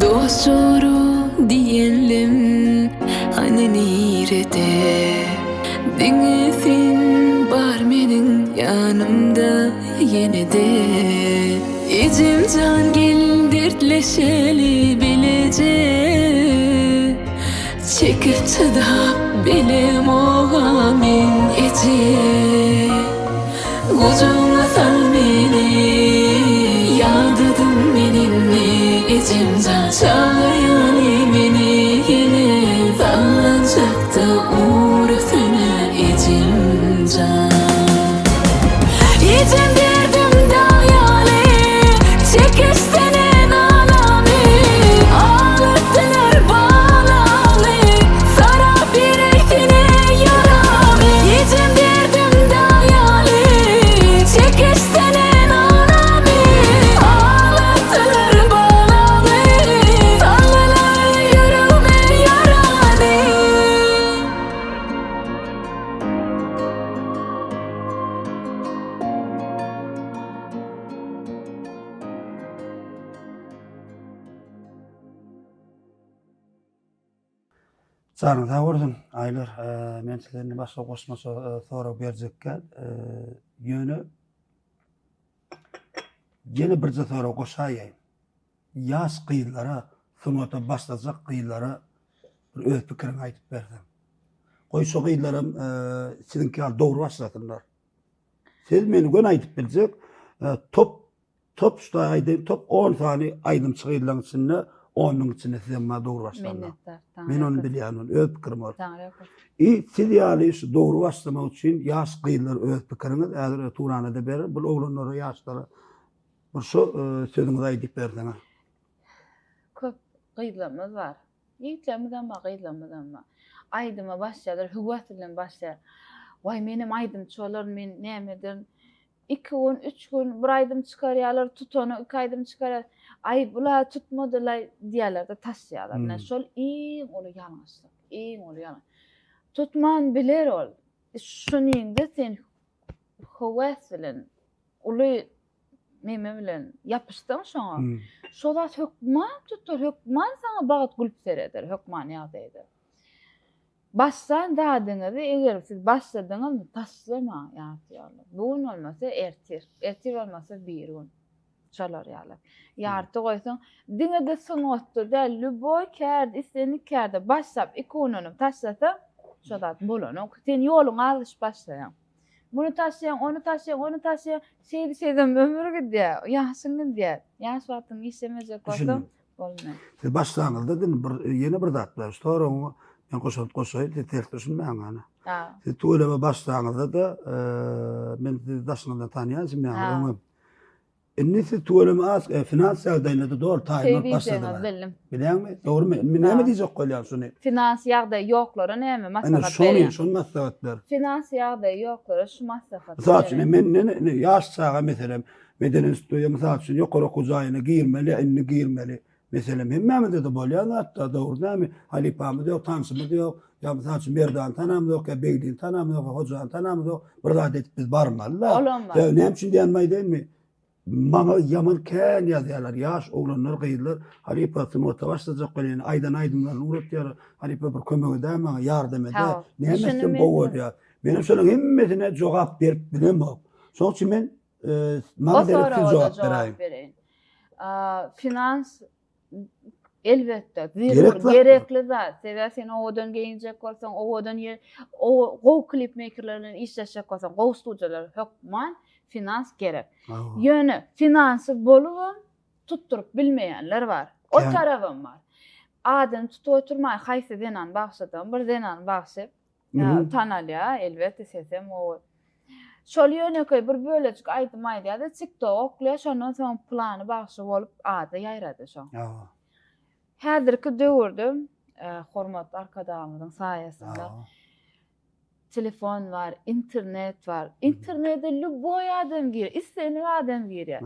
Dost-jora diýenlem hany nirede? Diňe sen bar meniň ýanymda ýene-de. Ejem jan gel dertleşeli bileje. Çekip çydap bilemogam men eje. Gujagyňa sal meni Ýadadym men indi ejem jan Çaga ýaly meni ýene Sallançakda ugrasana ejem jan Ejem derdim dag ýaly Çekişsene nalamy Aglatdylar balamy Sarap bereýsene ýaramy Ejem derdim dag ýaly Çekişsene nalamy Aglatdylar balamy Saldylar ýüregime ýarany.
Janyň sag bolsun, Aýlar. Men size indi başga goşmaça sorag berjekgä. Ýöne ýene birje sorag goşaýaýyn. Ýaş gyzlara, sungata başlajak gyzlara bir öz pikiriňi aýdyp berseň. Goý şo gyzlaram siziňki ýaly dogry başlasynlar. Siz meni göni aýdyp biljek, top top şu aýdaýyn, top 10 sany aýdymçy gyzlaryň içinde 10-nyň içinde sizem bar dogry başlanlar.
Minnetdar.
Men ony bilýän, ony öz pikirim ol. I siz ýaly şu dogry başlamak üçin ýaş gyzlar öz pikiriňiz häzir Turana-da berer, bul oglanlara, ýaşlara Bir şu sözüňizi aýdyp berseňiz.
Köp gyzlarymyz bar. Ýigitlerimizem bar, gyzlarymyzam bar. Aýdyma başlaýarlar, höwes bilen başlaýar. Waý, menem aýdymçy bolaryn, men näme ederin. Iki gün, üç gün bir aýdym çykarýarlar, tutany iki aýdym çykarýar. Aý, bula tutmadylaý diýýärler-de taşlaýarlar. Ine, şol iň uly ýalňyşlyk, iň uly ýalňyş. Tutman biler ol. Şunyňda sen höwes bilen uly neme bilen ýapyşsaň şoňa, şo zat hökman tutar, hökman saňa bagt gülüp sereder, hökman ýagdaýda. Başlan zadyňyzy eger siz başladyňyzmy, taşlamaň ýarty ýola. Bu gün bolmasa ertir, ertir bolmasa bir gün. Şolar ýaly. Ýarty goýsaň, diňe-de sungatda däl, lýuboý kärde, islendik kärde başlap iki gününi taşlasaň, şo zat bolanok. Sen ýoluň azaşyp başlaýaň. Muny taşlaýaň, ony taşlaýaň, ony taşlaýaň. Şeýdip şeýdip ömür gidýär, ýaşyň gidýär. Ýaş wagtyň işlemejek bolsaň, bolmaýar.
Siz başlaňyzda diňe bir ýene bir zat bar. Şu soragyňa men goşant goşaýyn, siz ters düşünmäň hany. Siz tüweleme başlaňyzda-da, men sizi daşyňyzdan tanýan, şimdi öňem. Indi siz tüweleme az e, finans ýagdaýynda-da doly taýyn bolup başladyňyz.
Bildim.
Bilýäňmi? Dogrumy? Indi näme diýjek bolýan şuny?
Finans ýagdaýy ýoklara näme maslahat
berýäň? Ine şony, şony maslahat ber.
Finans ýagdaýy ýoklara şu maslahaty
Mysal üçin, men ne ýaş çaga meselem, medeni institutda mysal üçin ýokary okuw jaýyna girmeli, indi girmeli. Meselem, hemmämizde-de bolýan zatda, dogry dälmi? Halypamyz ýok, tanşymyz ýok. Ýa mysal üçin Merdany tanamyzok, ýa Beglini tanamyzok, ýa Hojany tanamyzok. Bir zat edip biz barmaly-da.
Olam bar.
Ýa näme üçin diýenimi aýdaýynmy? Maňa ýaman kän ýazýarlar, ýaş oglanlar, gyzlar, halypa sungata başlajak welin, aýdan aýdymlaryny ugratýarlar. Halypa bir kömek edäý maňa, ýardam edäý.
Sag ol.
Näme etsem
Düşündim
gowy
men.
bolýar. Menem şolaryň hemmesine jogap berip bilemok. Şonuň üçin men e, maňa
O
derek siz
soraga-da
jogap
jogap
beräýiň.
bereýin. Finans elbetde
Gerek
zerur,
zat.
gerekli zat. Sebäbi sen owadan geýinjek bolsaň, owadan ýer, gowy klip meýkerler bilen işleşjek bolsaň, gowy studiýalar hökman finans gerek. Ýöne finansy bolubam tutduryp bilmeýänler bar. O tarabam bar. Adyny tutup oturmaý, haýsy zenan bagşydam, bir zenan bagşy tanalýar, elbetde sesem gowy. Şol ýönekeý bir bölejik aýdym aýdýar-da, TikTok oklaýar, şondan soň pylany bagşy bolup ady ýaýrady şoň. Häzirki döwürde hormatly Arkadagymyzyň saýasynda telefon bar, internet bar. Internete lýuboý adam girýär, islendik adam girýär.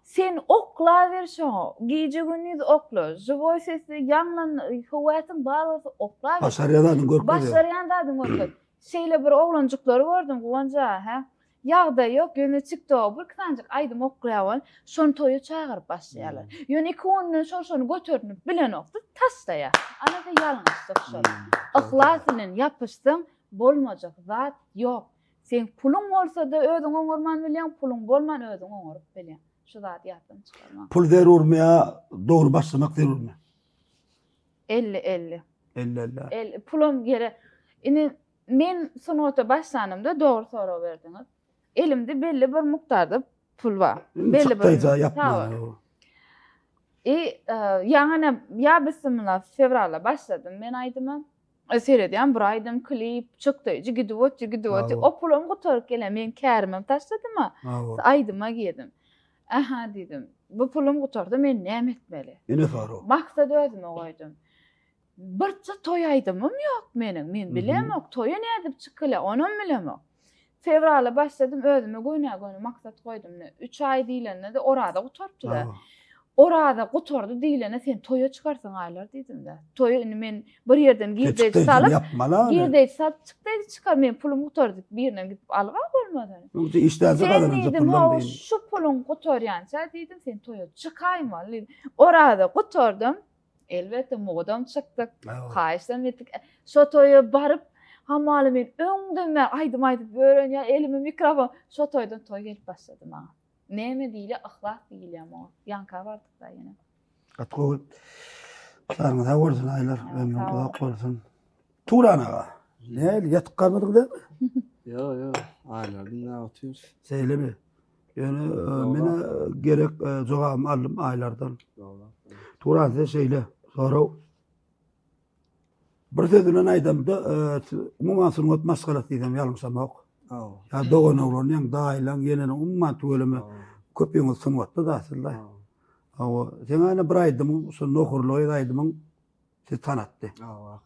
Sen oklaber şoňa, gije-gündiz okla, žiwoý sesli ýaňlan, höwesiň bar bolsa oklaber.
Başarýan zadyňy görkez.
Başarýan zadyňy görkez. Şeýle bir oglanjyklary gördüm Guwanç aga, hä? Ýagdaý ýok, ýöne TikToga bir iki sanjyk aýdym oklaýar welin, şony toýa çagyryp başlaýarlar. Ýöne iki günden şol şony göterinip bilenokdy, taşlaýar. Ana-da ýalňyşlyk şol. Yhlas bilen ýapyşsaň, bolmajak zat ýok. Seň puluň bolsa-da özüň oňarman bilýäň, puluň bolman özüň oňaryp bilýäň. Şu zady ýatdan çykarmaň.
Pul zerurmy ýa dogry başlamak zerurmy?
50 50.
50 50.
El, pulam gerek. Indi men sungata başlanymda dogry sorag berdiňiz. Elimde belli bir mukdarda pul bar. Belli bir.
Çykdaýja ýapmaly.
E, ýaňy ýa bismillah fewralda başladym men aýdyma. E, seredýän bir aýdym klip çykdaýjy gidip otyr gidip otyr. O pulam gutaryp gelen men kärimem taşladym-a. Aýdyma girdim. Aha diýdim. Bu pulum gutardy, men näme etmeli?
Ine sorag.
Maksat özüme goýdum. Birje toý aýdymym ýok meniň. Men bilemok, toýa nädip çykylýar, onam bilemok. Fewrala başladym, özüme gönä-göni maksat goýdum. 3 aý diýlende-de Oraza gutarypdy-da. Oraza gutardy diýlende sen toýa çykarsyň aýlar diýdim-de. Toýa indi men bir ýerden girdeji salyp, girdeji salyp çykdaýdy çykar, men pulum gutardy diýip birinden gidip alyp-a bolmaz ony.
Ýogsa işdäsi gazananja puldan
diýdim. Şu puluň gutarýança diýdim, sen toýa çykaýmaly diýdim. Oraza gutardym. Elbetde mugudam çykdyk. Haýyşdan etdik. Şo toýa baryp, hamala men öňden bäri aýdym aýdyp ýören ýa elime mikrofon, şo toýdan toý gelip başlady maňa. Näme diýilýär? Yhlas diýilýär muňa. Ýaňka bardyk-da ýene.
Gaty gowy. Janyň sag bolsun Aýlar, ömrüň uzak bolsun. Turan aga, nähili ýatyp galmadyň dälmi?
Ýok, ýok. Aýlar diňläp otyrys.
Şeýlemi? Ýöne men gerek jogabymy aldym Aýlardan. Turan size şeýle sorag. Bir söz bilen aýdamda, umuman sungat maşgalasy diýsem ýalňyşamok. Ýa dogan oglan, ýa daýylaň, ýeneniň umuman tüweleme köpüňiz sungatda da aslynda. Hawa, seň ýene bir aýdymyň, şo Nohurly gyz aýdymyň sizi tanatdy.
Hawa.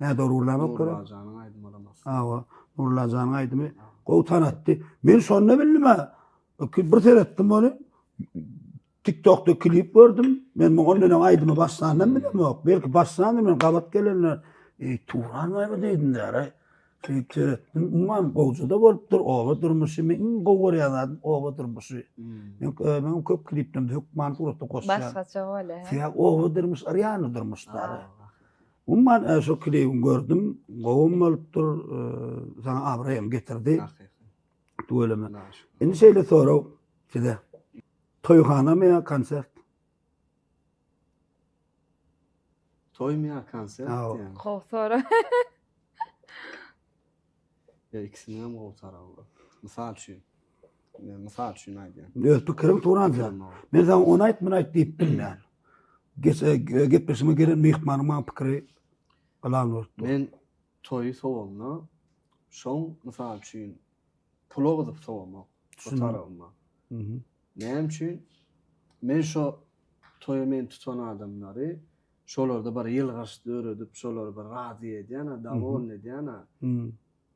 Nä dogry gürlämok gerek?
Nurlajanyň aýdymy olamaz.
Hawa, Nurlajanyň aýdymy gowy tanatdy. Men şonda bildim-ä. Bir seretdim ony. TikTokda klip gördüm. Men muňa ondan öň aýdyma başlandan bilemok. Belki başlandy men gabat gelende, Eý, Turan baýmy diýdim däre. Şeýdip seretdim. Umuman gowja-da bolupdyr. Oba durmuşy. Men iň gowy görýän zadym oba durmuşy. Men e, meniň köp kliplerimde hökman suratda goşýan.
Başgaça bolýar.
Sebäbi oba durmuş yrýanly durmuş däre. Umuman e, şu klibiňi gördüm. Gowam bolupdyr. E, saňa abraý hem getirdi. Tüweleme. Indi şeýle sorag size. Toýhanamy ýa konsert?
Toýmy ýa konsert diýýäň?
Gowy sorag.
Ýa ikisiniň hem gowy taraby bar. Mysal üçin. Men mysal üçin aýdýan.
Öz pikiriň Turan jan. Men saňa ony aýt, muny aýt diýip bilmän. Geç e, gepleşime gelen myhmanyň maňa pikiri galan bolupdy.
Men toýy sowamda şoň mysal üçin pula gyzyp sowamok. Şu tarabym bar. Näme üçin? Men şo toýa meni tutan adamlary şolarda bir ýylgyryş döredip, şolary bir razy edýän-ä, dowolny edýän-ä.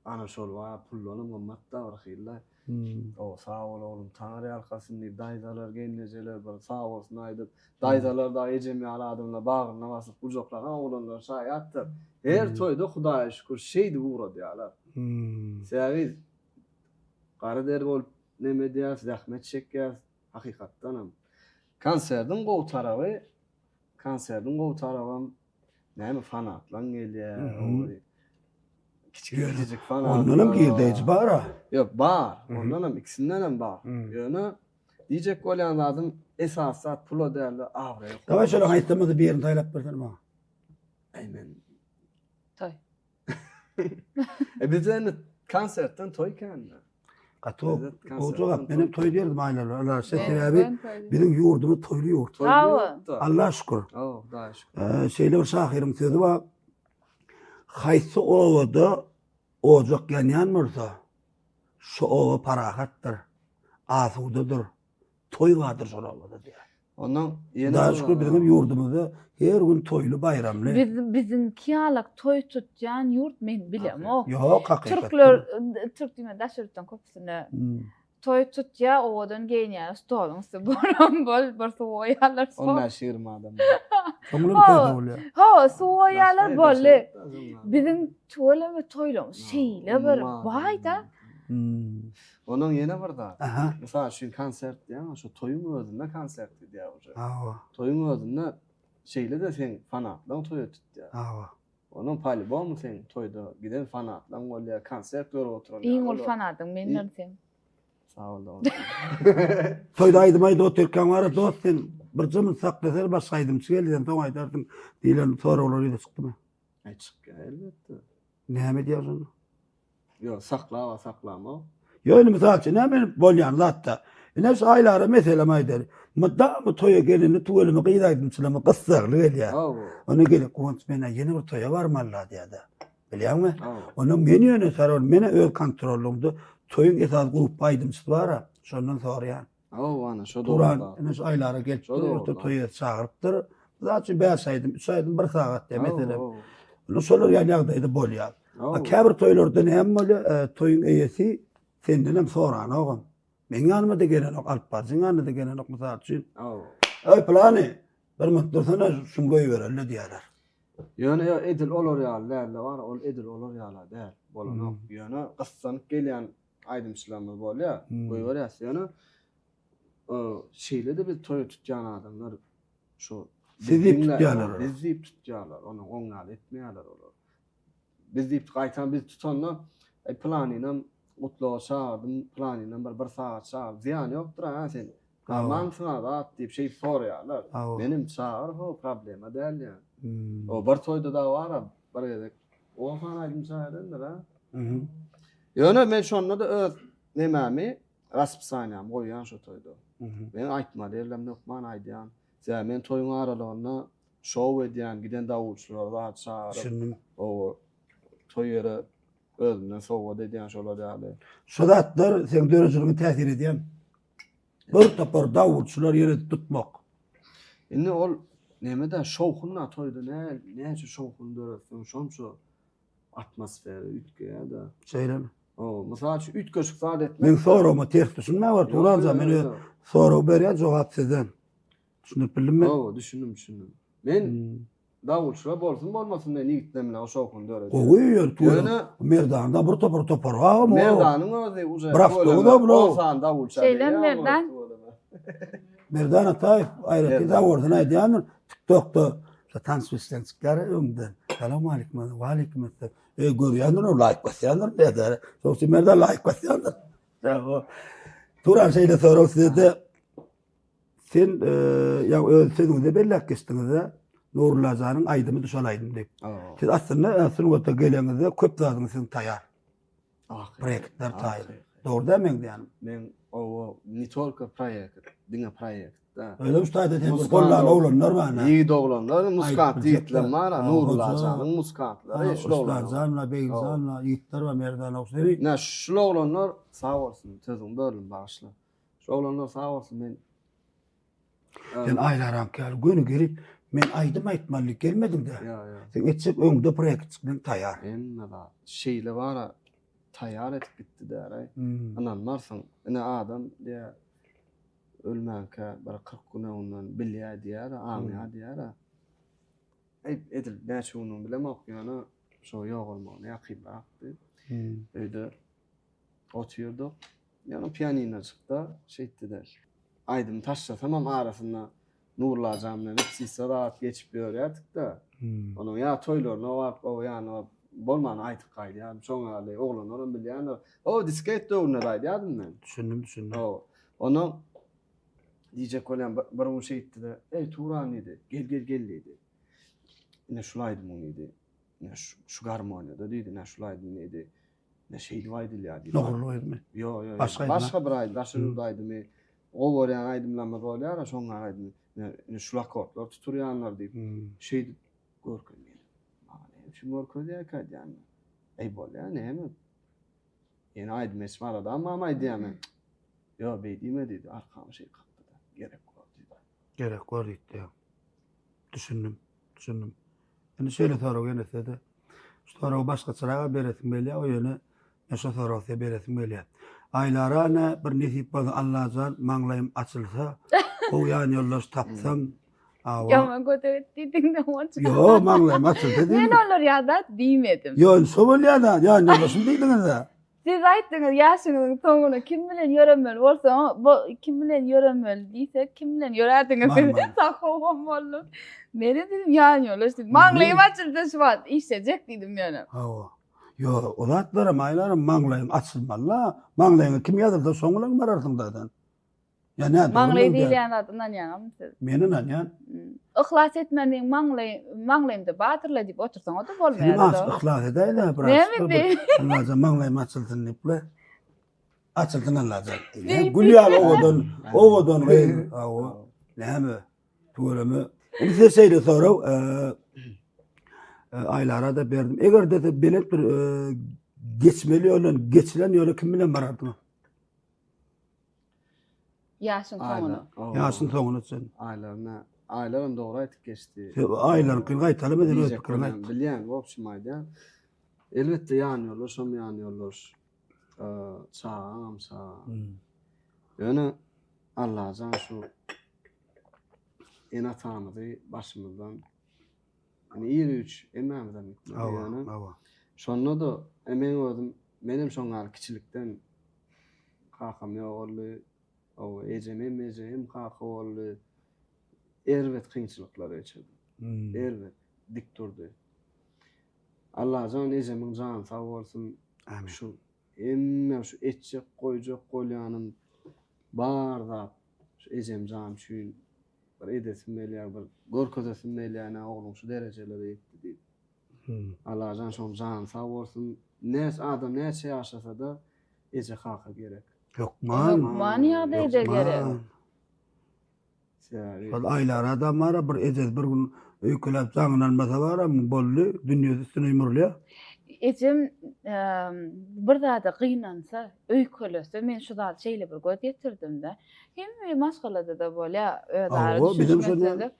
Ana şol bar puldanam gymmat-da bir hili. O sag bol oglum, Taňry ýalkasyn diýip, daýzalar, gelnejeler bir sag bolsun aýdyp, daýzalar dagy ejem ýaly adamlar bagryna basyp gujaklagan oglanlar şaýatdyr. Her toýda Hudaýa şükür şeýdip ugradýarlar. Sebäbi gara der bolup neme edýäris, zähmet çekýäris, hakykatdanam. Konsertiň gowy taraby, konsertiň gowy tarabam Näme fanatlaň gelýär. Kiçijik fanat.
Ondanam girdeýji bar-a.
Ýok, bar. Ondanam ikisindenem bar. Ýöne diýjek bolýan zadym esasy zat pula däl-de abraýa.
Dawaý şolar aýtsamada birini saýlap bersene maňa.
Aý men.
Toý.
E bizde indi konsertden toý kände.
Gaty gowy jogap. Men hem toý diýerdim aýlarlar. Alar sebäbi biziň ýurdumyz toýly ýurt. Alla şükür.
Hudaýa şükür.
Şeýle bir şahyryň sözi bar. Haýsy obada ojak ýanýan bolsa, şo oba parahatdyr, asudadyr. Toý bardyr şol obada diýýär.
Ondan
ýene Hudaýa şükür biziň hem ýurdumyzda her gün toýly baýramly.
Biz biziňki ýalak toý tutýan ýurt men bilemok.
Ýok hakykat.
Türkler türk diýme daşary ýurtdan köpüsine toý tutýar owadan geýinýär stoluň üsti bolan bol bir suw goýýarlar.
15-20 adam.
Soňra bir toý bolýar.
Ha suw goýýarlar boldy. Biziň tüweleme toýlarymyz şeýle bir baý-da.
Onuň ýene bir zat. Mysal üçin konsert diýýäň, şo toýuň özünde konsert gidýär uje.
Hawa.
Toýuň özünde şeýle-de seň fanatlaň toýa tutýar.
Hawa.
Onuň polýubomu seň toýda giden fanatlaň bolýar, konsert görüp oturan
Iň uly fanatyň mendirin seň.
Sag bol dogan.
Toýda aýdym aýdyp otyrkaň bar dost sen birje muny saklasana başga aýdymçy geldi sen soň aýdarsyň diýlen soraglar ýüze çykdymy?
Aý çykýar elbetde.
Näme diýýär şonda?
Ýok, saklaba saklamok.
Ýok, indi mysal üçin, näme bolýan zatda. Ine şu aýlara meselem aýdaly. Mydama toýa gelende tüweleme gyz aýdymçylama gyssagly gelýär. Onda gelip Guwanç men ýene bir toýa barmaly diýýär-de. Bilýäňmi? Onda men ýöne sarol, men öz kontrollygymda toýuň esasy gruppa aýdymçysy bar-a, şondan soraýan.
Hawa, ana şo
dogry. Turan ine şu aýlara gelipdir, orta toýa çagyrypdyr. Mysal üçin 5 aýdym, 3 aýdym 1 sagat diýe meselem. Indi şolar ýaly ýagdaýda bolýar. A käbir toýlarda näme bolýar? E, toýuň eýesi senden hem soranogam. Meň ýanyma-da gelenok, alyp baryjyň ýanyna-da gelenok mysal üçin. Eý pylany, bir minut dursana, şuny goýbereli diýýärler.
Ýöne ýa edil olar ýaly däl-de bar, ol edil olar ýaly däl, bolanok. Ýöne gyssanyp gelýän aýdymçylarymyz bolýar, goýberýäs. Ýöne şeýle-de biz toýa tutýan adamlar şu
Siz diýip tutýarlar.
Biz diýip tutýarlar. Onuň oň ýaly etmeýärler olar. Biz diýip gaýtam biz tutanda e, planynam gutlaga çagyrdym, planynam bir bir sagat çagyr. Zyýany ýokdur ha sen. Galmansyň zat diýip şeýdip soraýarlar. Menem çagyr ho problema däl ýa. O bir toýda da bar bir gezek On sany aýdymçy aýdandyr ha. Ýöne men şonda-da öz nemämi, raspisaniýamy goýýan şo toýda. Men aýtmaly ýerlerimde hökman aýdýan. Sebäbi men toýuň aralygynda şou edýän, giden dawulçylary zat çagyryp,
Düşündim.
oba toý ýere özümden sowgat edýän şolar ýaly.
Şu zatlar seň döredijiligiňe täsir edýärmi? Bir topar dawulçylar ýere tutmak.
Indi ol neme-de şowhun-da toýda nä näçe şowhun döretseň şonça atmosfera üýtgeýär-de.
Şeýlemi?
Hawa, mysal üçin üýtgeşik zat etmek.
Meň soragyma ters düşünme bar Turanjan, men öz sorag berýän jogap sizden. Düşündirip bildimmi?
Hawa, düşündim, düşündim. Men Dawulçylar bolsun bolmasyn men ýigitler bilen o şowhun döredýär.
Gowy ýer tüweleme. Merdanda bir topar topar bar agam.
Merdanyň özi uje
Bir awtobus bula.
10 sany dawulça.
Şeýle Merdan.
Merdan Ataýew aýratyn sag bolsun aýdýandyr. TikTokda şu tans bilseň çykýar öňden. Salam aleyküm. Wa aleyküm esselam. E görýändir o laýk basýandyr Merdan. Şoň üçin Merdan laýk basýandyr. Turan şeýle sorag size-de Sen ýa öz sözüňizde belläp geçdiňiz-de, Nurulla janyň aýdymy düşen aýdym diýip. Siz aslynda sungata geleňizde köp zadyňyz siziň taýar. Proýektler taýyn. Dogry däl meň diýýänim?
Men owa ne tolko proýekt, diňe proýekt da.
Özem şu taýda sen bir gollan oglanlar bar.
Ýigit oglanlar, muskant ýigitler bar, Nurulla janyň muskantlary,
şul oglanlar. Usman jan, Begjan, ýigitler bar, Merdan ogşy.
Ine şul oglanlar sag bolsun, sözüňi böldüm, bagyşla. Şu oglanlar sag bolsun men
Sen Aýlarank ýaly göni gelip men aýdym aýtmaly diýip gelmediň-de.
Ýa, ýa.
Sen etjek öňde proýekt men taýar.
Hemme zat. Şeýle bara. taýýar edip gitdi däraý. Ynanmarsyň. Ine adam diýýär ölmänkä bir 40 gün öňünden bilýär diýýär, aňýar diýýär. Eý, edil näçe gününi bilemok, ýöne şo ýogalmagyna ýakynrakdy. Öýde otyrdyk. Ýöne pianinojykda şeýtdi-de. Aýdymy taşlasamam arasynda Nurlajan bilen repetisiýa zat geçip ýörýärdik-de. Onuň ýa toýlaryna baryp, o ýanyna baryp, bolman aýdyp gaýdýardym. Şoň ýaly oglanlaram bilýändir. O disket döwründe-de aýdýardym men.
Düşündim, düşündim.
Hawa. Ondan diýjek bolýan bir gün şeýtdi-de, Eý, Turan diýdi, gel, gel, gel diýdi. Ine şul aýdymyň diýdi. Ine şu garmoniýada diýdi, ine şul aýdym diýdi. Ine şeýdip aýdylýar diýdi.
Dogrulyk aýdymy?
Ýok, ýok. Başga aýdym. Başga bir aýdym, daşary ýurt aýdymy. Gowy görýän aýdymlarymyz bolýar-a, şoň ýaly aýdym. Ine şul akkordlar tutulýanlar diýip, şeýdip görkezdi. Maňa näme üçin görkezýärkä diýýän. Eý bolýar, näme? Ýene aýdym eşip aradamam aýdýan men. Ýok, beý diýme diýdi, arkamy şeý kakdy-da. Gerek bor diýdi.
Gerek bor diýdi. Düşündim, düşündim. Indi şeýle sorag ýene size-de. Şu soragy başgaçarak beresim gelýär, o ýöne men şu soragy size beresim gelýär. Aýlara ine bir nesip bolsa Allajan maňlaýym açylsa, gowy ýan ýoldaş tapsam,
awa. Ýaman kötek et diýdiň-de onça.
Ýok, maňlaýym açylsa diýdim.
Men olar ýa zat diýmedim.
Ýok, indi şo bolýar-da, ýan ýoldaşym diýdiňiz-dä.
Siz aýtdyňyz ýaşyňyzyň soňuna kim bilen ýöremeli bolsaň, bu kim bilen ýöremeli diýsek, kim bilen ýörärdiňiz siz? Sahowam boldum. Meni diýdim ýan ýoldaş diýdim. Maňlaýym açyldy şu wagt işlejek diýdim ýöne.
Hawa. Ýok, o zatlaram aýlaram maňlaýyň açylmaly-la. Maňlaýyňa kim ýazylsa şoň bilen bararsyň zaten. Ýa nädogry
Maňlaý diýilýän zada ynanýaňyzmy siz?
Men ynanýan.
Yhlas etmän meň maňlaý maňlaýymda batyrla diýip otursaňyz-da bolmaýar.
Sen az yhlas edäý-dä biraz.
Näme diý?
Allajan maňlaýym açylsyn diýip-le. Açylsyn Allajan. Gül ýaly owadan, owadan gyz. Hawa. Näme? Tüweleme. Indi size şeýle sorag, Aýlara-da berdim. Eger-de siz belent bir geçmeli ýoldan geçilen ýola kim bilen barardyňyz?
Ýaşyň soňuna.
Ýaşyň soňuna çen.
Aýlaryna, aýlaram dogry aýtyp geçdi.
Aýlaryňkyny gaýtalama sen öz pikiriňi aýt.
Bilýän, wobşem aýdýan. Elbetde ýan ýoldaşam ýan ýoldaş. Çagaňam çaga. Ýöne Allajan şu ene-atamyzy başymyzdan Indi ir-üç hemmämizem gitmeli ýöne.
Hawa.
Şonda-da e, meň özüm menem şoň ýaly kiçilikden kakam ýogaldy. Hawa, ejem hem eje hem kaka boldy. Erbet kynçylyklar geçirdim.
Hmm.
Erbet dik durdy. Allajan ejemiň jany sag bolsun.
Amin.
Şu hemme şu etjek goýjak bolýanym bar zat şu ejem jan üçin Bir edesim gelýär, bir görkezesim gelýär, ine ogluň şu derejelere ýetdi diýip. Allajan şoň jany sag bolsun. Näçe adam näçe ýaşasada eje kaka gerek.
Hökman.
Hökman ýagdaýda gerek.
Sebäbi
Şol aýlar adam bara bir ejesi bir gün öýkeläp jaňyny almasa bara boldy, dünýesi üstüne ýumrulýar.
Ejem bir zada gynansa, öýkelese, men şu zady şeýle bir göz ýetirdim-de. Hemme maşgalada-da bolýar, özara düşünişmezlik.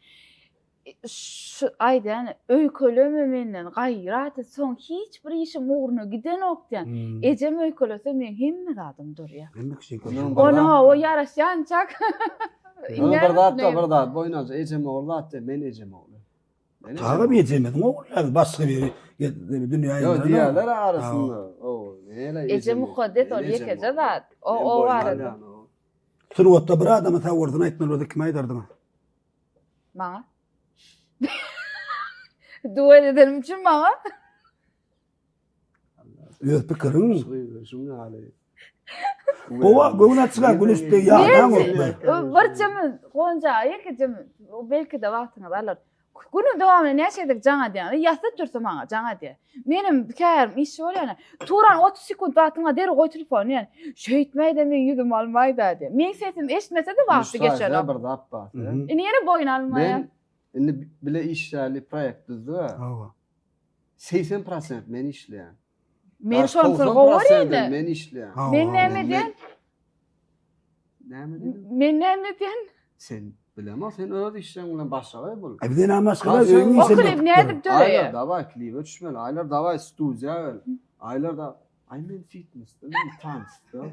Şu aýdýan, öýkeleme menden, gaýrat et, soň hiç bir işim ugruna gidenok diýen.
Hmm.
Ejem öýkelese meň hemme zadym durýar.
Hemme kişi
Ony hawa ýaraşýançak.
Ýöne bir zat da bir zat boýun alja, ejem ogly zat diýen, men ejem ogly.
Tagam ejemiziň ogly, başga biri dünýä
Ýok, diýerler arasynda. O, näle
Eje mukaddes ol ýekeje zat. O o barada.
Sungatda bir adama sag bolsun aýtmaly bolsa kime aýdardyňyz?
Maňa. Duet edenim üçin maňa.
Öz pikiriň.
Şuň ýaly.
Gowa göwün açyga gülüşdi ýadan okmy.
Bir çemin gonja ýekeje belki-de wagtyňyz alar. Günüň dowamynda näçe gezek jaň edýän? Ýatsa tursa maňa jaň edýär. Menem kärim işçi bolýan. Turan 30 sekunt wagtyň bar, derrew goý telefony diýen. Şeýtmäý-de meň ýüzümi almaý-da diýen. Meň sesimi eşitmese-de wagty geçenok.
Bir zat bar.
Indi ýene boýun almaýar.
Men indi bile işläli proýekt düzdük.
Hawa.
80 prosent men işleýän.
Men şonsuz gowy görýän.
Men işleýän.
Men näme edýän?
Näme diýdiň?
Men näme edýän?
Sen bilemok, sen öz işleň bilen başagaý bol.
E bize näme maşgala öýüň
işi. O klip nädip döreýär?
Aýlar dawaý klibe düşmeli, aýlar dawaý studiýa gel. Aýlar da. Aý men fitnesde, men tansda.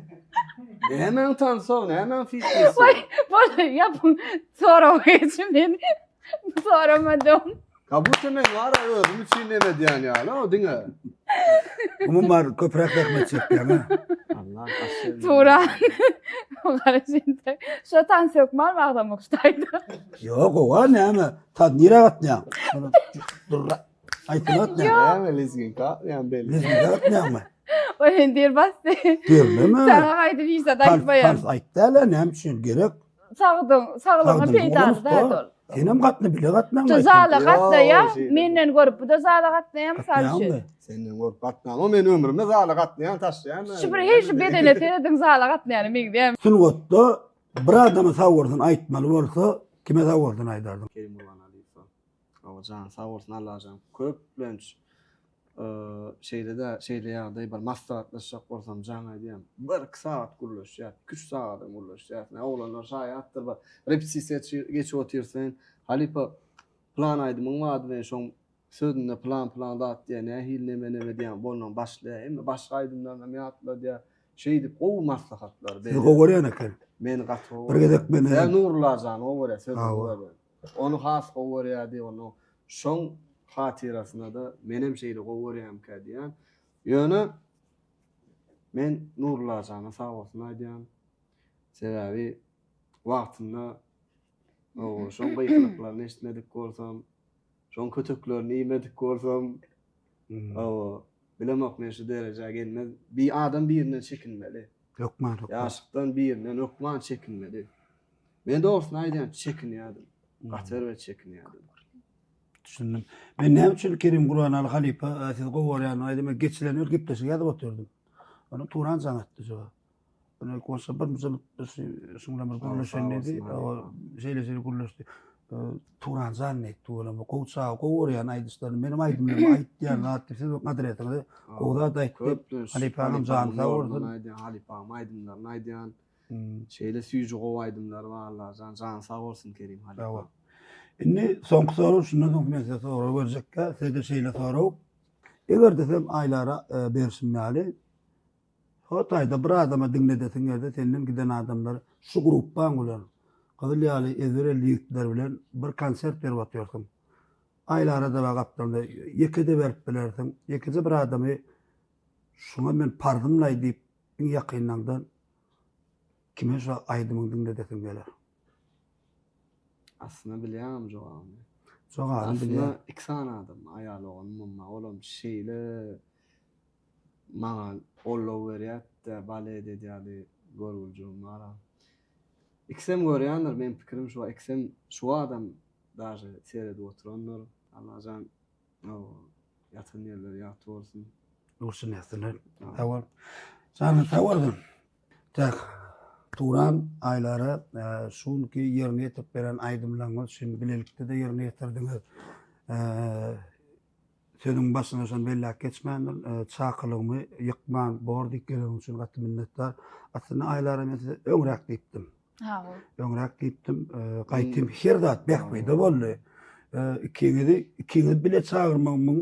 Nämäň tansy, nämäň fitnesi?
Waý, bol, ýapyň soragy geçin men soramadym.
Kabutda men bar özüm üçin neme diýen ýaly, o diňe.
Umuman köpräk zähmet çekýäň ha.
Allah aşşy.
Turan. Garaşynda. Şo tans hökman baglamak ştaýda.
Ýok, owa näme? Ta nirä gatnaýaň? Dur. Aýtdyň gatnaýaň.
Näme lezginka atmaýan belli.
Lezginka gatnaýaňmy?
O endir basdy.
Derleme.
Saňa gaýdyp hiç zat aýtmaýan.
Tans aýt däl-ä, näme üçin gerek?
Sagdyn, saglygyňa peýdaly zat ol.
Senem gatna, bile gatnaň.
Şu zala gatnaýa, menden görüp bu da zala gatnaýa mysal üçin.
Senden görüp gatnama, men ömrümde zala gatnaýan taşlaýan.
Şu bir her şu bedene serediň zala gatnaýana meňzeýär.
Sungatda bir adama sag bolsun aýtmaly bolsa, kime sag bolsun aýdardyň?
Kerim Gurbanaliýewe. Hawa jany sag bolsun Allajan köplenç şeýle-de şeýle ýagdaý bar maslahatlaşjak bolsam jaň edýän bir iki sagat gürleşýäs iki üç sagadam gürleşýäs ine oglanlar şaýatdyr bir repetisiýa geçip otyrys halypa pylan aýdymyň bardy men şoň sözünde pylan pylan zat diýýär nähili neme neme diýýän bolnan başlaýar hemme başga aýdymlarynam ýatladýar şeýdip gowy maslahatlar
berýär. Sizi gowy görýän eken.
Meni gaty gowy
Bir gezek meni
Nurullajany gowy görýär sözüni gowy görýär. Ony has gowy görýärdi, onuň şoň hatyrasyna-da menem şeýle gowy görýärmikä diýýän. Ýöne men Nurulla jana sag bolsun aýdýan. Sebäbi wagtynda şoň gykylyklaryny eşitmedik bolsam, şoň köteklerini iýmedik bolsam, hawa, bilemok men şu derejä gelmez. Bir adam birinden çekinmeli.
Hökman, hökman.
Ýaşlykdan birinden hökman çekinmeli. Men dogrusyny aýdýan, çekinýärdim. Gaty erbet çekinýärdim.
Düşündim. Men näme üçin Kerim Gurbanaly halypa e, sizi gowy görýänini aýdym geçilen ýyl gepleşik ýazyp otyrdym. Ony Turan jaň etdi jogap. Ony bolsa bir müjel şuň bilen bir gürleşen dedi. Şeýle şeýle gürleşdi. E, Turan jan diýdi. Turan gowy çaga gowy görýän aýdyşlaryny meniň aýdymlarymy aýtýan zat diýip siz adresiňizi gowy zat aýtdy. Halypanyň jany sag bolsun.
Halypanyň aýdymlaryny aýdýan. Şeýle süýji gowy aýdymlary bar Allajan jany sag bolsun Kerim halypa.
Sag bol. Indi soňky sorag şundan soň men size sorag berjekkä size-de şeýle sorag. Eger desem Aýlara e, berşim ýaly ho taýda bir adama diňledesiň gelse senden giden adamlar şu gruppaň bilen gyzyl ýaly ezber elli ýigitler bilen bir konsert berip otyrsyň. Aýlara-da bar gapdalynda ýeke-de berip bilersiň. Ýekeje bir adamy şuňa men parzymlaý diýip Iň ýakynlaňdan kime şu aýdymyňy diňledesiň geler?
Aslynda bilýäňem jogabyny.
Jogabyny bilýän.
Aslynda iki sany adam, aýal oganymam bar, olam şeýle maňa goldaw berýärdi-de, balet edýärdi, görgüljigim bar-a. Ikisem görýändir, meň pikirim şu, ikisem şu adam daže seredip oturandyr. Allajan Ýatan ýerleri ýagty bolsun.
Dursun ýatsynlar. Sag bol. Janyň sag bolsun. Tak. Turan Aýlara e, şu günki ýerine ýetirip beren aýdymlaryňyz üçin bilelikde-de ýerine ýetirdiňiz. E, sözüň başynda şony belläp geçmändim. E, çakylygymy ýykman bor diýip geleniň üçin gaty minnetdar. Aslynda Aýlara men size öňräk diýipdim. Öňräk diýipdim, gaýtym her zat bähbide boldy. Ikiňizi, ikiňizi bile çagyrmagymyň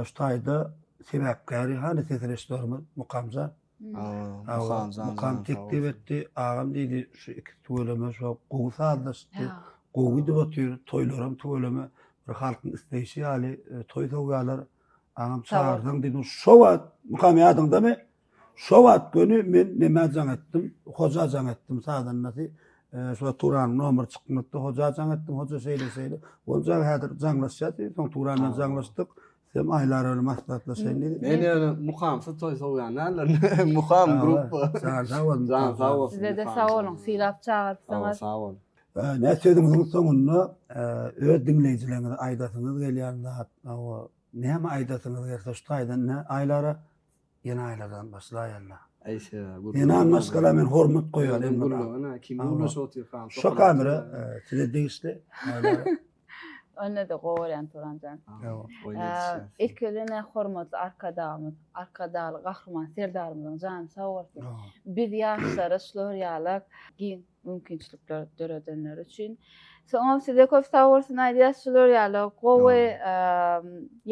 şu taýda sebäpkäri hany ses režissýorymyz Mukamjan.
Mukamjan.
Mukam teklip etdi, agam diýdi, şu iki tüweleme şu gowy sazlaşdy, gowy gidip otyr, toýlaram tüweleme bir halkyň isleýşi ýaly toý sowýarlar. Agam çagyrsaň diýdim, şo wagt Mukam ýadyňdamy? Şo wagt göni men nämä jaň etdim, Hoja jaň etdim, sazandasy. Şo wagt Turanyň nomeri çykmypdy, Hoja jaň etdim, Hoja şeýle-şeýle. Onja häzir jaňlaşýas diýdi, soň Turan bilen jaňlaşdyk. Sizem Aýlar bilen maslahatlaşaýyn diýdi.
Men ýöne Mukamsyz toý sowýan däldirin. Mukam gruppa.
Jan sag bolsun.
Jan sag bolsun.
Size-de sag boluň, sylap çagyrtdyňyz.
Sag bol.
Nä sözüňiziň soňunda öz diňleýjileriňize aýdasyňyz gelýän zat, näme aýdasyňyz gelse şu taýdan nä Aýlara Ýene aýladan başlaýarlar.
Aý sebäbi gürrüň.
Zenan maşgala men hormat goýýan
Özüň gürrüňe kim gürleşip otyrkaň.
Şo kamera size degişli.
Onda-da gowy görýän Turanjan. Ilki bilen hormatly Arkadagymyz. Arkadagly Gahryman Serdarymyzyň jany sag bolsun. Biz ýaşlara şular ýalak giň mümkinçilikler döredenleri üçin. Soňam size köp sag bolsun aýdýas şular ýaly gowy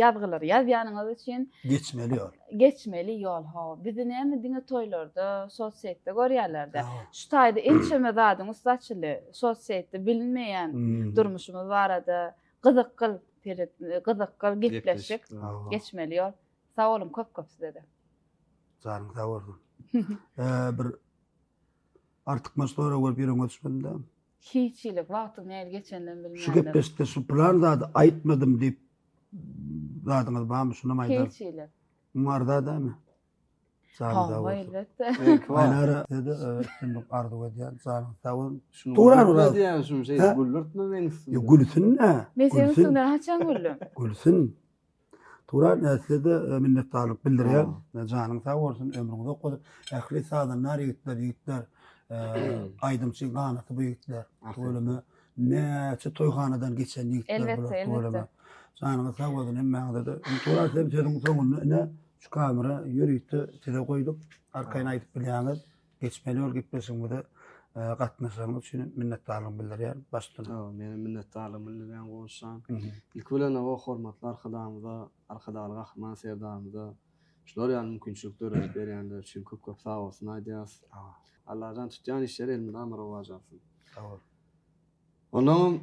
ýazgylary ýazýanyňyz üçin.
Geçmeli ýol.
Geçmeli ýol hawa. Bizi näme diňe toýlarda, sossetde görýärlerde. Şu taýda ençeme zadyň üsti açyldy. Sossetde bilinmeýän durmuşymyz barada gyzykgyl gyzykgyl gepleşik geçmeli ýol. Sag boluň köp köp sizede.
Janyň sag bolsun. Bir artykmaç sorag görüp ýüregiňe düşmedi-dä.
Hiç hili wagtyň nähili geçeninem bilmändim.
Şu gepleşikde şu pylan zady aýtmadym diýip zadyňyz barmy şunam aýdar.
Hiç hili.
Muňa arza dämi? Janyň sag
Hawa
bolsun.
elbetde.
Meňki bar.
Aýnara size-de üstünlik arzuw edýän. Janyňyz sag bolsun.
Şuny
Turan
güldürtme
biraz.
diýýän şuny şeýdip
Hä?
güldürtme meň üstümden.
Ýa gülsün-dä.
Men seniň
Gülsün.
üstüňden haçan güldüm?
Gülsün. Turan e, size-de e, minnetdarlyk bildirýän. Janyň sag bolsun, ömrüň uzak bolsun. Ähli sazandar ýigitler, ýigitler, e, aýdymçy ganaty bu ýigitler. Tüweleme näçe toýhanadan geçen ýigitler
Elbetde,
bular,
elbetde.
tüweleme. Janyňyz sag bolsun hemmäňize-de. Turan size sözüň soňunda ine şu kamera ýörite size goýduk. Arkaýyn aýdyp bilýäňiz. Geçmeli ýol gepleşigimize gatnaşanyňyz üçin minnetdarlygymy bildirýän. Baş üstüne.
Hawa, menem minnetdarlygymy bildirýän Guwançjan. Ilki bilen hawa hormatly Arkadagymyza, Arkadagly Gahryman Serdarymyza şular ýaly mümkinçilik döredip berýänleri üçin köp köp sag bolsun aýdýas. Allajan tutýan işleri elmydama rowaç alsyn.
Sag bol.
Onnoňam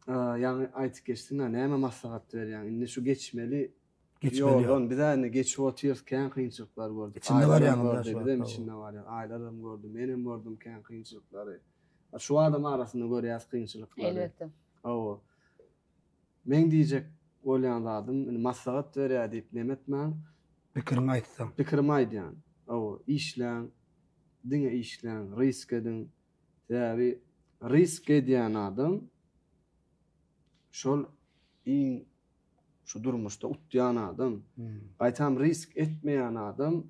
ýaňy aýtyp geçdiň-ä näme maslahat berýäň? Indi şu geçmeli
Geçmeli
ýoldan biz-ä indi geçip otyrys, kän kynçylyklar gördük.
Içinde
Aýlaram
barýaňyz
gördi,
şu
bizem
wagt.
içinde barýas. Aýlaram gördi, menem gördüm kän kynçylyklary. Şu adam arasynda görýäs kynçylyklary.
Elbetde.
Hawa. Meň diýjek bolýan zadym, indi maslahat berýär diýip neme etmäň.
Pikiriňi aýtsaň.
Pikirimi aýdýan. Hawa, işläň, diňe işläň, risk ediň. Sebäbi risk edýän adam şol iň şu durmuşda utýan adam, gaýtam risk etmeýän adam,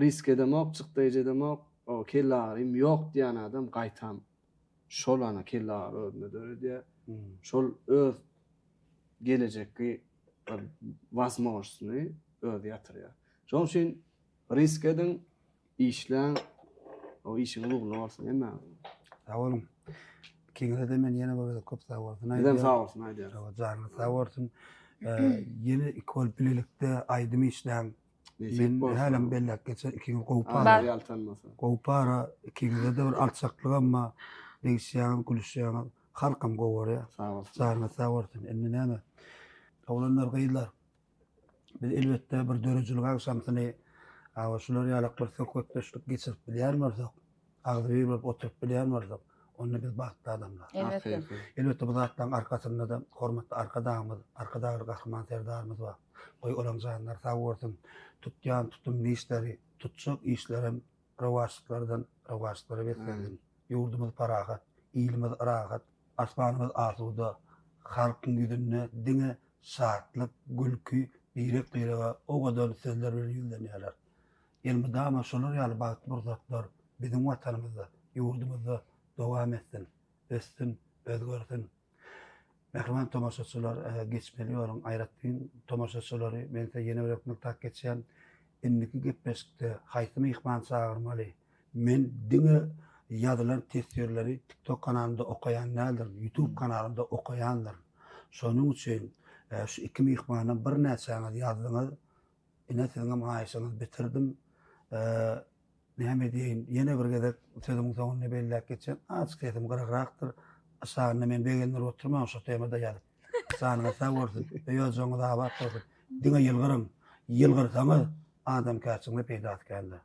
risk edemok, çykdaýjy edemok, o kelleagyrym ýok diýen adam gaýtam şol ana kelleagyry özüne döredýär. Şol öz gelejekki bir wazmožnostyny özi ýatyrýar. Şonuň üçin risk ediň, Işläň, o işiňiz ugruna bolsun hemmäňiziň.
Sag boluň. Ikiňize-de men ýene bir gezek köp sag bolsun aýdýan.
Bizem sag bolsun aýdýarys.
Sag janyňyz sag bolsun. Ýene iki bolup bilelikde aýdym işläň.
Nesip
Men hälem belläp geçen ikiňiz gowy para.
Ýaltanmasa.
Gowy para ikiňizde-de bir alçaklygam bar. Degişýäňiz, gülüşýäňiz. Halkam gowy görýär.
Sag bolsun.
Janyňyz sag bolsun. Indi näme? Oglanlar, gyzlar. Biz elbetde bir döredijilik agşamsyny awa şular ýalak bir söhbetdeşlik geçirip bilýän bolsak, agzybir bolup oturyp bilýän bolsak, onda biz bagtly adamlar.
Elbetde.
Elbetde bu zatlaryň arkasynda-da hormatly Arkadagymyz, Arkadagly Gahryman Serdarymyz bar. Goý olaň janlary sag bolsun. Tutýan tutumly işleri, tutjak işlerem rowaçlyklardan rowaçlyklara beslensin. Ýurdumyz parahat, ilimiz rahat, asmanymyz asuda, halkyň ýüzünde diňe şatlyk, gülki, birek-birege owadan sözler bilen ýüzlenýärler. Elmydama şolar ýaly bagtly pursatlar biziň Watanymyzda, ýurdumyzda dowam etsin, össün, özgersin. Mähriban tomaşaçylar, geçmeli ýoluň aýratyn tomaşaçylary, men size ýene bir gezek nygtap geçýän, indiki gepleşikde haýsy myhman çagyrmaly? Men diňe ýazylan teswirleri TikTok kanalymda okaýan däldirin, YouTube kanalymda okaýandyryn. Şonuň üçin şu iki myhmandan birnäçäňiz ýazdyňyz. Ine siziňem haýyşyňyzy bitirdim. Näme diýeýin, ýene bir gezek sözümiň soňunda belläp geçen, azajyk sesim gyrygrakdyr. Aşagynda meni begendirip oturmaň şu temada ýazyp. Janyňyz sag bolsun, öý-ojagyňyz abat bolsun. Diňe ýylgyryň. Ýylgyrsaňyz adamkärçiligiňize peýdasy kändir.